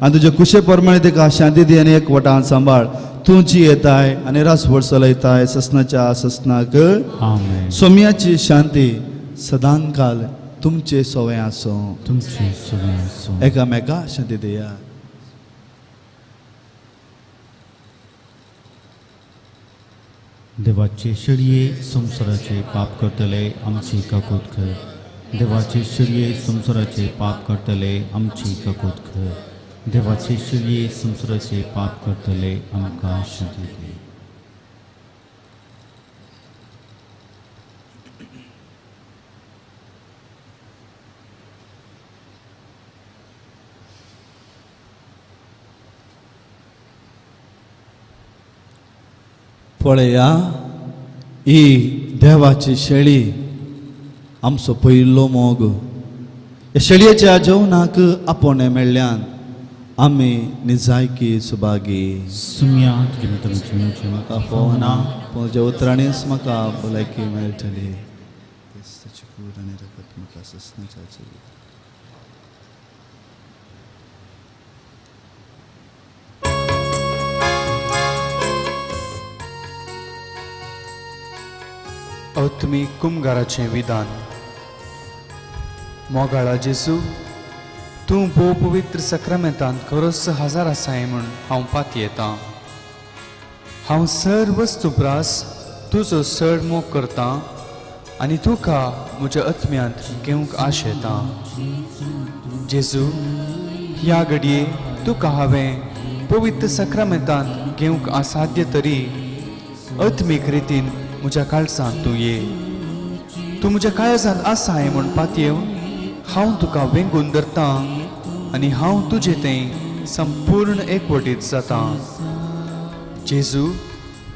आनी तुजे कुशे प्रमाणे तिका शांती दी आनी एक वटान सांबाळ. तूं जी येताय आनी रासवड चलयताय ससनाच्या ससनाक. आमेन. सोम्याची शांती सदांकाल तुमचे सोवे आसूं. तुमचे सोवे आसूं. एकामेका शांती दिया. देवाचे शेळये संवसाराचे पाप करतले आमची काकूत कर. देवाचे शेळये संवसाराचे पाप करतले आमची काकूत कर. देवाचे शेळये संवसाराचे पाप करतले आमकां शांती दी. पळया ही देवाची शेळी आमचो पयलो मोग. ह्या शेळयेच्या जेवणाक आपोवणें मेळ्ळ्यान आमी निजायकी सुभागी. सुम्या तुजे भितर जिवची म्हाका फोवना पूण तुज्या उतरांनीच म्हाका भलायकी मेळटली. क्रिस्ताची कूड आनी रगत म्हाका ससनाच्या जिवीत. आत्मीक कुमगाराचें विधान. मोगाळा जेजू, तूं भोव पवित्र सक्रामेंतांत खरोच हजार आसाय म्हूण हांव पातयेतां. हांव सर वस्तू प्रास तुजो चड मोग करतां आनी तुका म्हज्या आत्म्यांत घेवंक आशेतां. जेजू, ह्या घडये तुका हांवें पवित्र सक्रामेंतांत घेवंक असाध्य तरी आत्मीक रितीन म्हज्या काळजांत तूं ये. तूं म्हज्या काळजांत आसाय म्हूण पातयेवन हांव तुका वेंगून धरतां आनी हांव तुजे थंय संपूर्ण एकवटीत जातां. जेजू,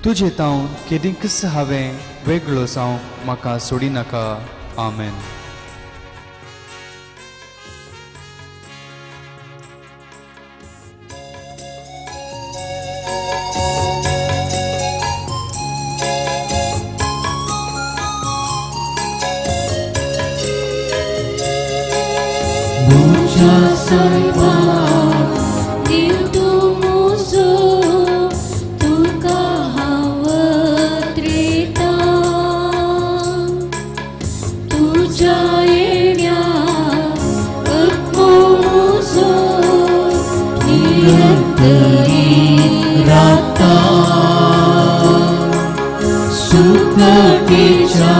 तुजे तावन केदींकच हांवें वेगळो जावंक म्हाका सोडिनाका. आमेन. म्हज्या सायबा देव तूं म्हजो, तुका हांव अत्रेतां. तुज्या येण्या आत्मो म्हजो निरंतरी रावता. सुकटेच्या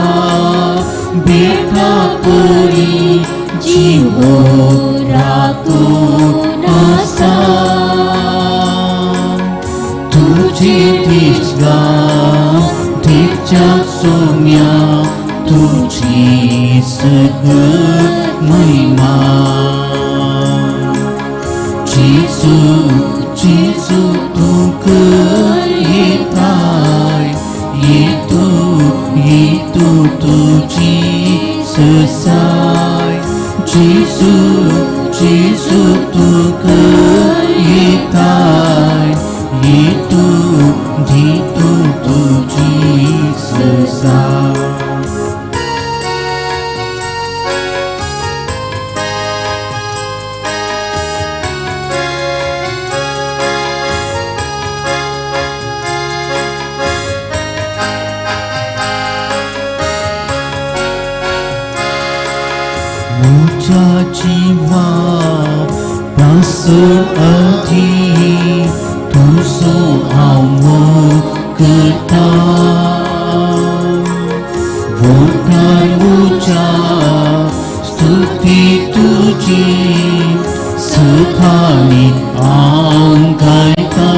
बेटा परी जीवो राखून आसा. तुजी दिसला दिच्या सोम्या तुजी सगळत महिमा. जेजू जेजू तूं खंय येताय, येतू येतू तुजी ससाय. जेजू जेजू तूं खंय येताय, येतू येतू तुजी ससाय. म्हज्या जिवा प्रासर अधी तुजो हांव मोग करता वोटार उच्या स्तुती तुजी सुखानी हांव गायता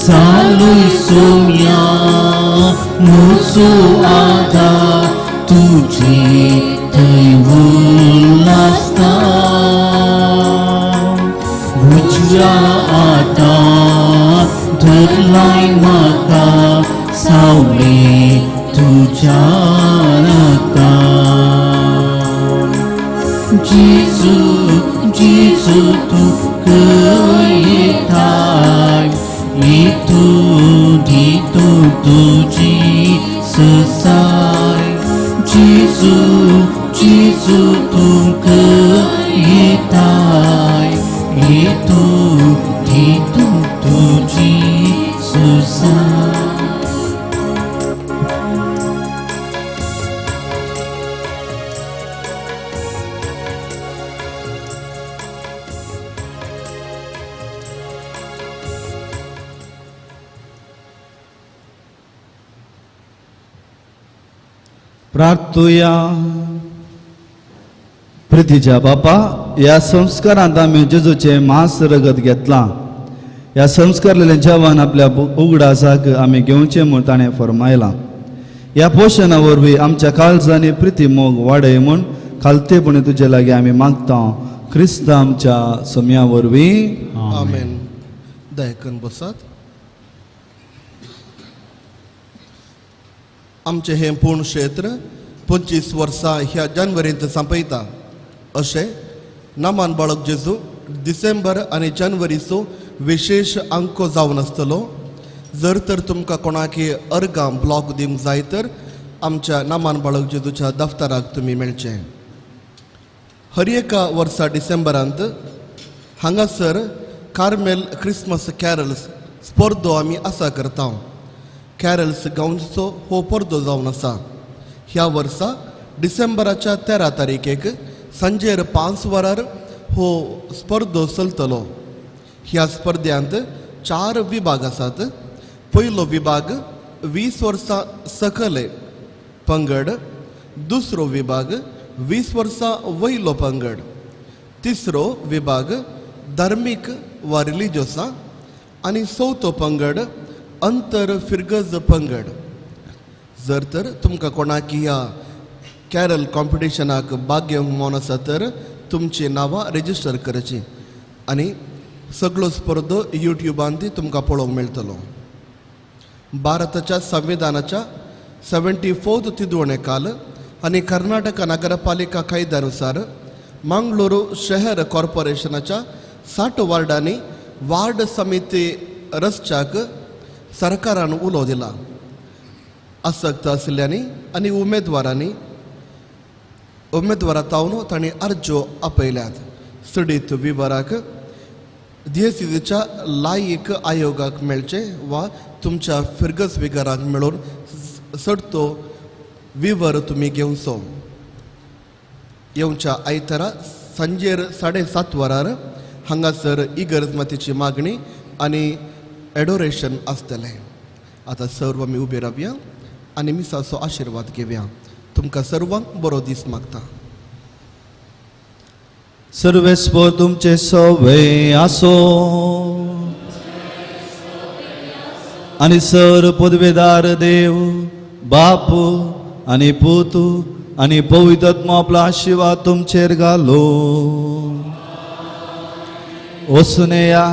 जालोय सोम्या म्हजो आदार तुजे थंय उल्लासता उजव्या हातान धरलाय म्हाका सावळे तुज्या रक्तान जेजू जेजू तूं खंय येताय येतू दितू तुजी ससाय जेजू जेजू तूं खंय येताय येतू दितू तुजी ससाय. प्रार्थुया. प्रितीच्या बापा, ह्या संस्कारांत आमी जेजूचें मांस रगत घेतलां. ह्या संस्कारलेलें जेवण आपल्या उगडासाक आमी घेवचें म्हूण ताणें फरमायलां. ह्या पोशणा वरवीं आमच्या काळजांनी प्रिती मोग वाडय म्हूण खालतेपणी तुजे लागीं आमी मागता, क्रिस्त आमच्या सम्या वरवीं. आमेन. दयकन बसात. आमचें हें पूर्ण क्षेत्र 25 वर्सां ह्या जानेवारींत सांपयता. अशें नामान बाळक जेजू डिसेंबर आनी जानेवारीचो विशेश अंको जावन आसतलो. जर तर तुमकां कोणाकी अर्गां ब्लॉक दिवंक जाय तर आमच्या नामान बाळक जेजूच्या दफ्तराक तुमी मेळचें. हर एका वर्सा डिसेंबरांत हांगासर कार्मेल क्रिसमस कॅरल्स स्पर्धो आमी आसा करता. कॅरल्स गावचो हो पर्दो जावन आसा. ह्या वर्सा डिसेंबराच्या 13 तारखेक सांजेर 5 वरार हो स्पर्धो चलतलो. ह्या स्पर्ध्यांत 4 विभाग आसात. पयलो विभाग 20 वर्सां सकले पंगड, दुसरो विभाग 20 वर्सां वयलो पंगड, तिसरो विभाग धार्मीक वा रिलिजियसा आनी चवथो पंगड अंतर फिरगज पंगड. जर तर तुमकां कोणाक ह्या कॅरल कॉम्पिटिशनाक भाग घेवंक मन आसा तर तुमची नांवां रेजिस्टर करची आनी सगळो स्पर्धो युट्युबान ती तुमकां पळोवंक मेळटलो. भारताच्या संविधानाच्या 74 तिदवणे काल आनी कर्नाटक नगरपालिका कायद्यानुसार मंगळुरू शहर कॉर्पोरेशनाच्या 60 वार्डांनी वार्ड समिती रचच्याक सरकारान उलो दिला. आसक्त आशिल्ल्यांनी आनी उमेदवारांनी उमेदवारा तावन तांणी अर्जो आपयल्यात. चडीत विवराक दियसिच्या लायक आयोगाक मेळचें वा तुमच्या फिरगज विगाराक मेळून चडतो विवर तुमी घेवचो. येवच्या आयतारा सांजेर 7:30 वरार हांगासर इगर्ज मातेची मागणी आनी एडोरेशन आसतलें. आतां सर्व आमी उबे रावया आनी मिसाचो आशिर्वाद घेवया. तुमकां सर्वांक बरो दीस मागता. सर्वेस्पर तुमचे सवे आसो आनी सर पदवेदार देव बाप आनी पूत आनी पवित्र आत्मो आपलो आशिर्वाद तुमचेर घालो. वचून येया,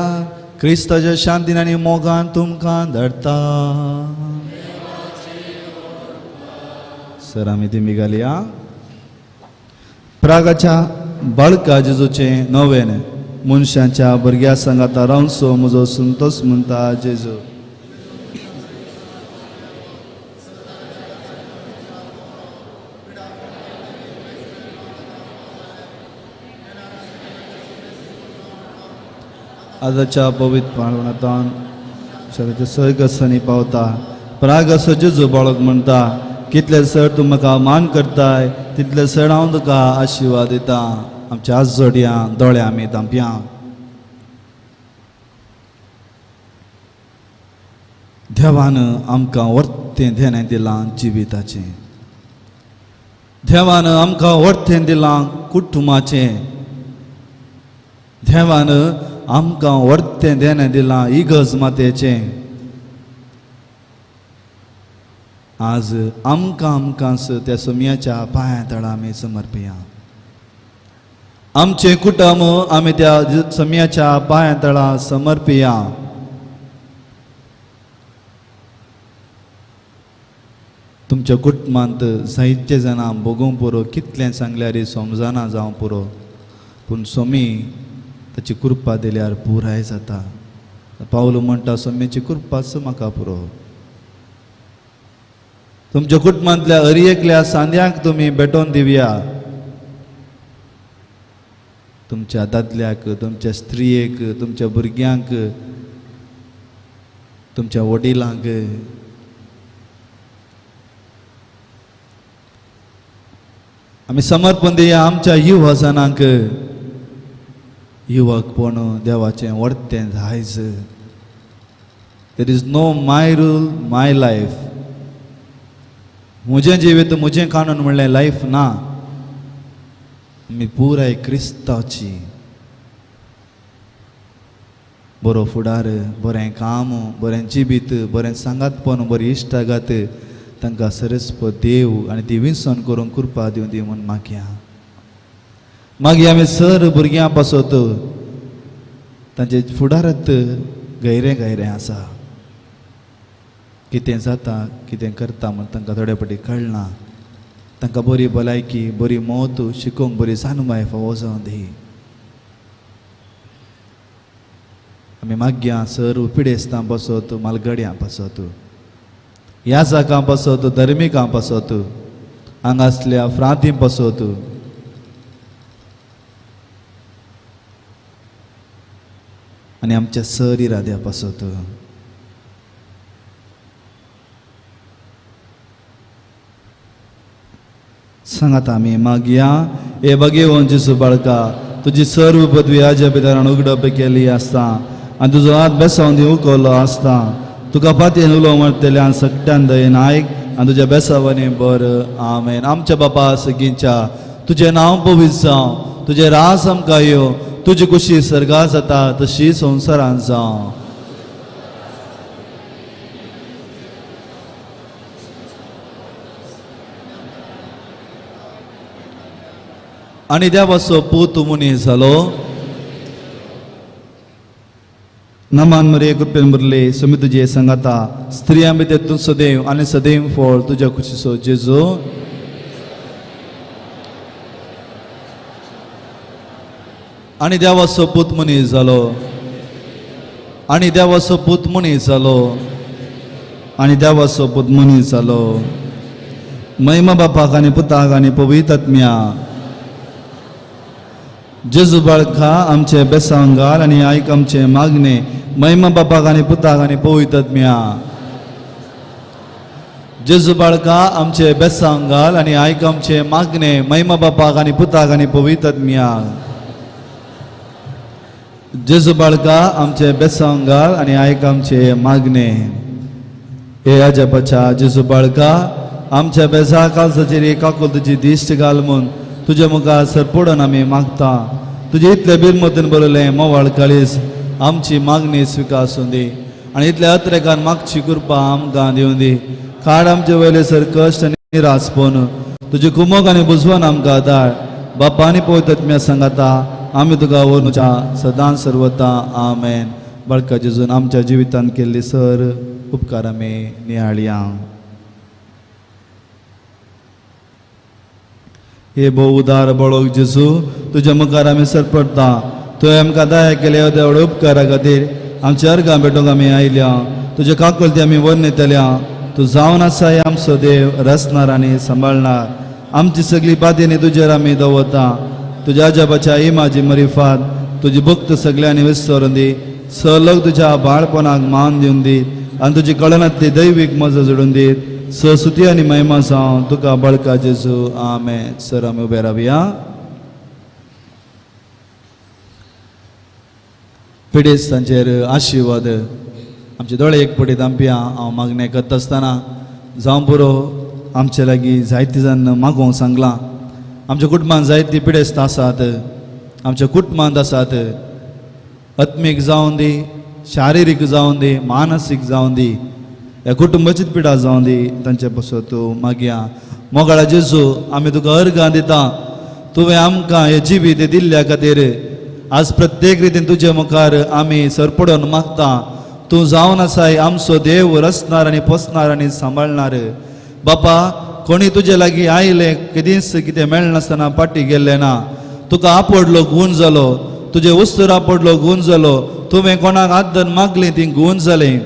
क्रिस्ताच्या शांतीन आनी मोगान तुमकां धाडटा. सर आमी दिमी घालया. प्रागाच्या बाळका जेजूचें नवेन मनशाच्या भुरग्या सांगाता रावचो म्हजो संतोष म्हणटा जेजू. आजच्या पवित्र पाळवणांत शरीराच्या सर्गसनी पावता. प्राग असो जेजू बाळक म्हणटा, कितले सर तूं म्हाका मान करताय तितले सर हांव तुका आशिर्वाद दिता. आमच्या आजोडया दोळे आमी धांपया. देवान आमकां वर्तें देणें दिलां जिविताचें, देवान आमकां वर्तें दिलां कुटुंबाचें, देवान आमकां वर्तें देणें दिलां इगर्ज मातेचें. आज आमकां आमकांच त्या सोमयाच्या पांया तळा आमी समर्पिया. आमचें कुटुंब आमी त्या सोमयाच्या पांया तळा समर्पिया. तुमच्या कुटुंबांत जायते जाणां भोगूंक पुरो, कितलें सांगल्यार समजना जावं पुरो, पूण सोमी ताची कृपा दिल्यार पुराय जाता. पावलो म्हणटा सोम्याची कृपाच म्हाका पुरो. तुमच्या कुटुंबांतल्या हर एकल्या सांद्यांक तुमी भेटोवन दिवया. तुमच्या दादल्याक, तुमच्या स्त्रियेक, तुमच्या भुरग्यांक, तुमच्या वडिलांक. आमी समर्पण दिया आमच्या युवा जणांक. युवकपण देवाचें वर्तें दायज. There is no my rule my life. म्हजें जिवीत म्हजें कानून म्हणलें लायफ ना. आमी पुराय क्रिस्ताची. बरो फुडार, बरें काम, बरें जिवीत, बरें सांगातपण, बरी इश्टागात तांकां सरस्पत देव आनी ती विसण करूंक कृपा दिवं दी म्हूण मागया. मागीर आमी सर भुरग्यां पासत तांचे फुडारांत गैरें गैरें आसा, कितें जाता कितें करता म्हूण तांकां थोडे फावटी कळना. तांकां बरी भलायकी, बरी मौत, शिकोवंक बरी जाणवाय फावो जावं दी. आमी मागया सर पिडेस्तां पासत, मालगड्यां पासत, याजकां पासत, धर्मिकां पासत, हांगासल्या फ्रांती पासत, आनी आमच्या सर इराद्या पासत. सांगात आमी मागया. हे भगेवन जेजू बाळका, तुजी सर्व पदवी आज्या भितरान उगडप केली आसता आनी तुजो हात बेसावन दी उखल्लो आसता. तुका पातयेन उलो मारतले आनी सगट्यान दयेन आयक आनी तुज्या बेसावानी बर. आमेन. आमच्या बापा सगींच्या तुजें नांव पवित्र जावं, तुजें रास आमकां येवं, तुजी कुशी सर्गा जाता तशी संवसारान जावं. आनी देवाचो पूत मनीस जालो. नमान मरे कृपेन भरले, सुमी तुजे सांगाता, स्त्रियां भितर तूं सदैव आनी सदैव फळ तुज्या कुशीचो जेजू. आनी देवाचो पूत मनीस जालो. आनी देवाचो पूत मनीस जालो. आनी देवाचो पूत मनीस जालो. महिमा बापाक आनी पुताक आनी पवित्र आत्म्या. जेजू बाळका आमचे बेसांव घाल आनी आयक आमचे मागणे. महिमा बापाक आनी पुताक आनी पवित्र आत्म्या. जेजू बाळका आमचे बेसांव घाल आनी आयक आमचे मागणे. महिमा बापाक आनी पुताक आनी पवित्र आत्म्या. जेजू बाळका आमचे बेसांव घाल आनी आयक आमचे मागणे. हे अजापाच्या जेजू बाळका आमच्या बेजा काळजाचेर काकुल तुजी दिश्ट घाल म्हूण तुज्या मुखार सरपडून आमी मागता. तुजे इतले बिरमतीन बरयलें मोवाळ काळीज आमची मागणी स्विकासूं दी आनी इतल्या अत्रेकान मागची कृपा आमकां दिवं दी. काड आमचे वयले सर कश्ट आनी निरासपण तुजी कुमोक आनी बुजवण आमकां धाड. बापा आनी पवित्र आत्म्या सांगाता आमी तुका व्हरुच्या सदां सर्वता. आमेन. बाळका जेजून आमच्या जिवितांत केल्ली सर उपकार आमी नियाळया. हे भोव उदार बळोक जेजू, तुज्या मुखार आमी सरपडटा. तुवें आमकां दया केल्या तेवढ्या उपकारा खातीर आमच्या अर्गां भेटूंक आमी आयल्या. तुज्या काकुळती आमी वर्णयतल्या. तूं जावन आसा आमचो देव, रचणार आनी सांबाळणार. आमची सगळी पातयेनी तुजेर आमी दवरता. तुज्या अजापाच्या इमाजी मरिफात तुजी भक्त सगळ्यांनी विसरून दी. सलग तुज्या बाळपणाक मान दिवन दी आनी तुजी कळनांतली दैवीक मजा जोडून दी. ससुती आनी महिमा जावं तुका बळका जेजू. आमेन. सर आमी उबे रावया. पिडेस्तांचेर आशिर्वाद. आमचे दोळे एक पटी धांपया. हांव मागणें करता आसतना जावं पुरो आमचे लागीं जायते जाण मागोवंक सांगलां. आमच्या कुटुंबान जायती पिडेस्त आसात, आमच्या कुटुंबांत आसात, आत्मीक जावं दी, शारिरीक जावं दी, मानसीक जावं दी, ह्या कुटुंबाचीच पिडा जावं दी, तांचे पासत मागया. मोगाळा जेजू, आमी तुका अर्गां दिता. तुवें आमकां हें जिवीत दिल्ल्या खातीर आज प्रत्येक रितीन तुजे मुखार आमी सरपडून मागता. तूं जावन आसाय आमचो देव, रचणार आनी पोसणार आनी सांबाळणार. बापा, कोणी तुजे लागीं आयले केदींच कितें मेळनासतना फाटीं गेल्लें ना. तुका आपडलो गूण जालो, तुजे वस्तूर आपडलो गूण जालो, तुवें कोणाक आदन मागली ती गूण जालें.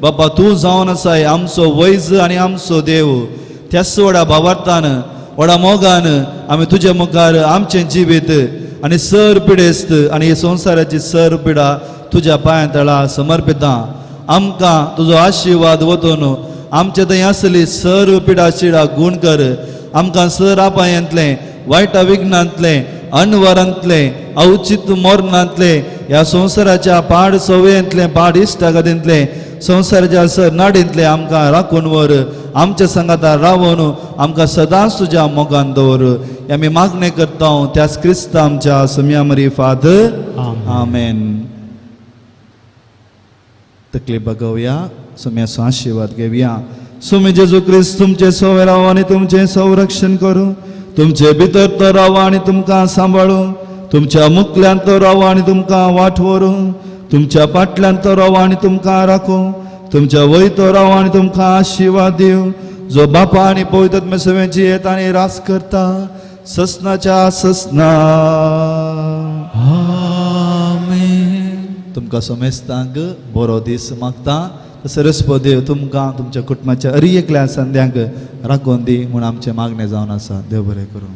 बापा, तूं जावन आसाय आमचो वैज आनी आमचो देव. त्याच व्हडा भावार्थान, व्हडा मोगान आमी तुजे मुखार आमचें जिवीत आनी सर पिडेस्त आनी संवसाराची सर पिडा तुज्या पांया तळा समर्पिता. आमकां तुजो आशिर्वाद वतून आमचे थंय आसली सर्व पिडा शिडा गूण कर. आमकां सर अपायांतलें, वायटा विघ्नांतलें, अनवरांतलें, अवचित मरणांतलें, ह्या संवसाराच्या पाड संवयेंतलें, पाड इश्टागतींतलें, संवसाराच्या सर नाडींतलें आमकां राखून व्हर. आमच्या सांगाता रावून आमकां सदांच तुज्या मोगान दवर. आमी मागणें करता त्याच क्रिस्ता आमच्या सुम्या फादर, आमेन. तकली बगोवया, सुम्याचो आशिर्वाद घेवया. सुमी जेजू क्रिस्त तुमचे सवय राव आनी तुमचें संरक्षण करूं, तुमचे भितर तो राव आनी तुमकां सांबाळूं, तुमच्या मुखल्यान तो राव आनी तुमकां वाट व्हरूं, तुमच्या फाटल्यान तो राव आनी तुमकां राखूं, तुमच्या वय तो राव आनी तुमकां आशिर्वाद दिवं, जो बापा आनी पवित्र आत्म्याची येता आनी रास करता ससनाच्या ससना. तुमकां समेस्तांक बरो दीस मागता. सरस्पत देव तुमकां तुमच्या कुटुंबाच्या अरी एकल्या संद्यांक राखून दी म्हूण आमचें मागणें जावन आसा. देव बरें करूं.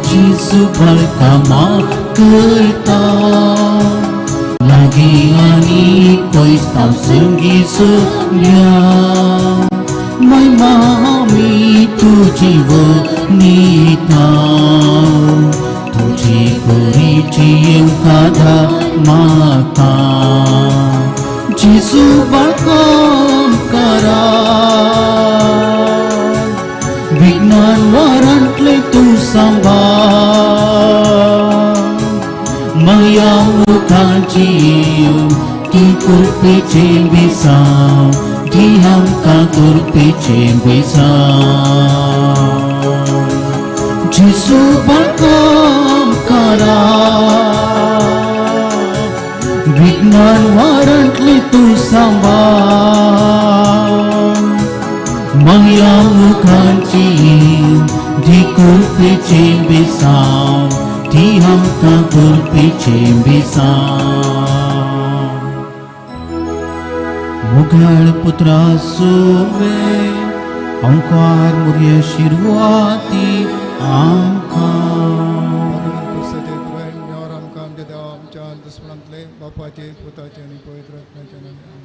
जेजू बाळकामां करता लागीं आनी पयस हांव संगी सोल्या मामी तुजी वनिता तुजी गोरीची येवकादा माता जेजू बाळकाम करा विज्ञान वारांतले तूं सांबाळ माया मुखाची ती कुरपेचें बेसांव ती आमकां कुरपेचें बेसांव जेजू बाळकाम करा विज्ञान वारांतले तूं सांबाळ माया मुखाची ती कुरपेचें बेसांव ती आमकां कुरपेचें बेसांव मुघाळ पुत्रा सोवे अंकार मुरये शिरवाती आमकां आमकां आमच्या देवा आमच्या दुस्मनांतले बापाचे पुताचे आनी पवित्र आत्म्याचे नांवान.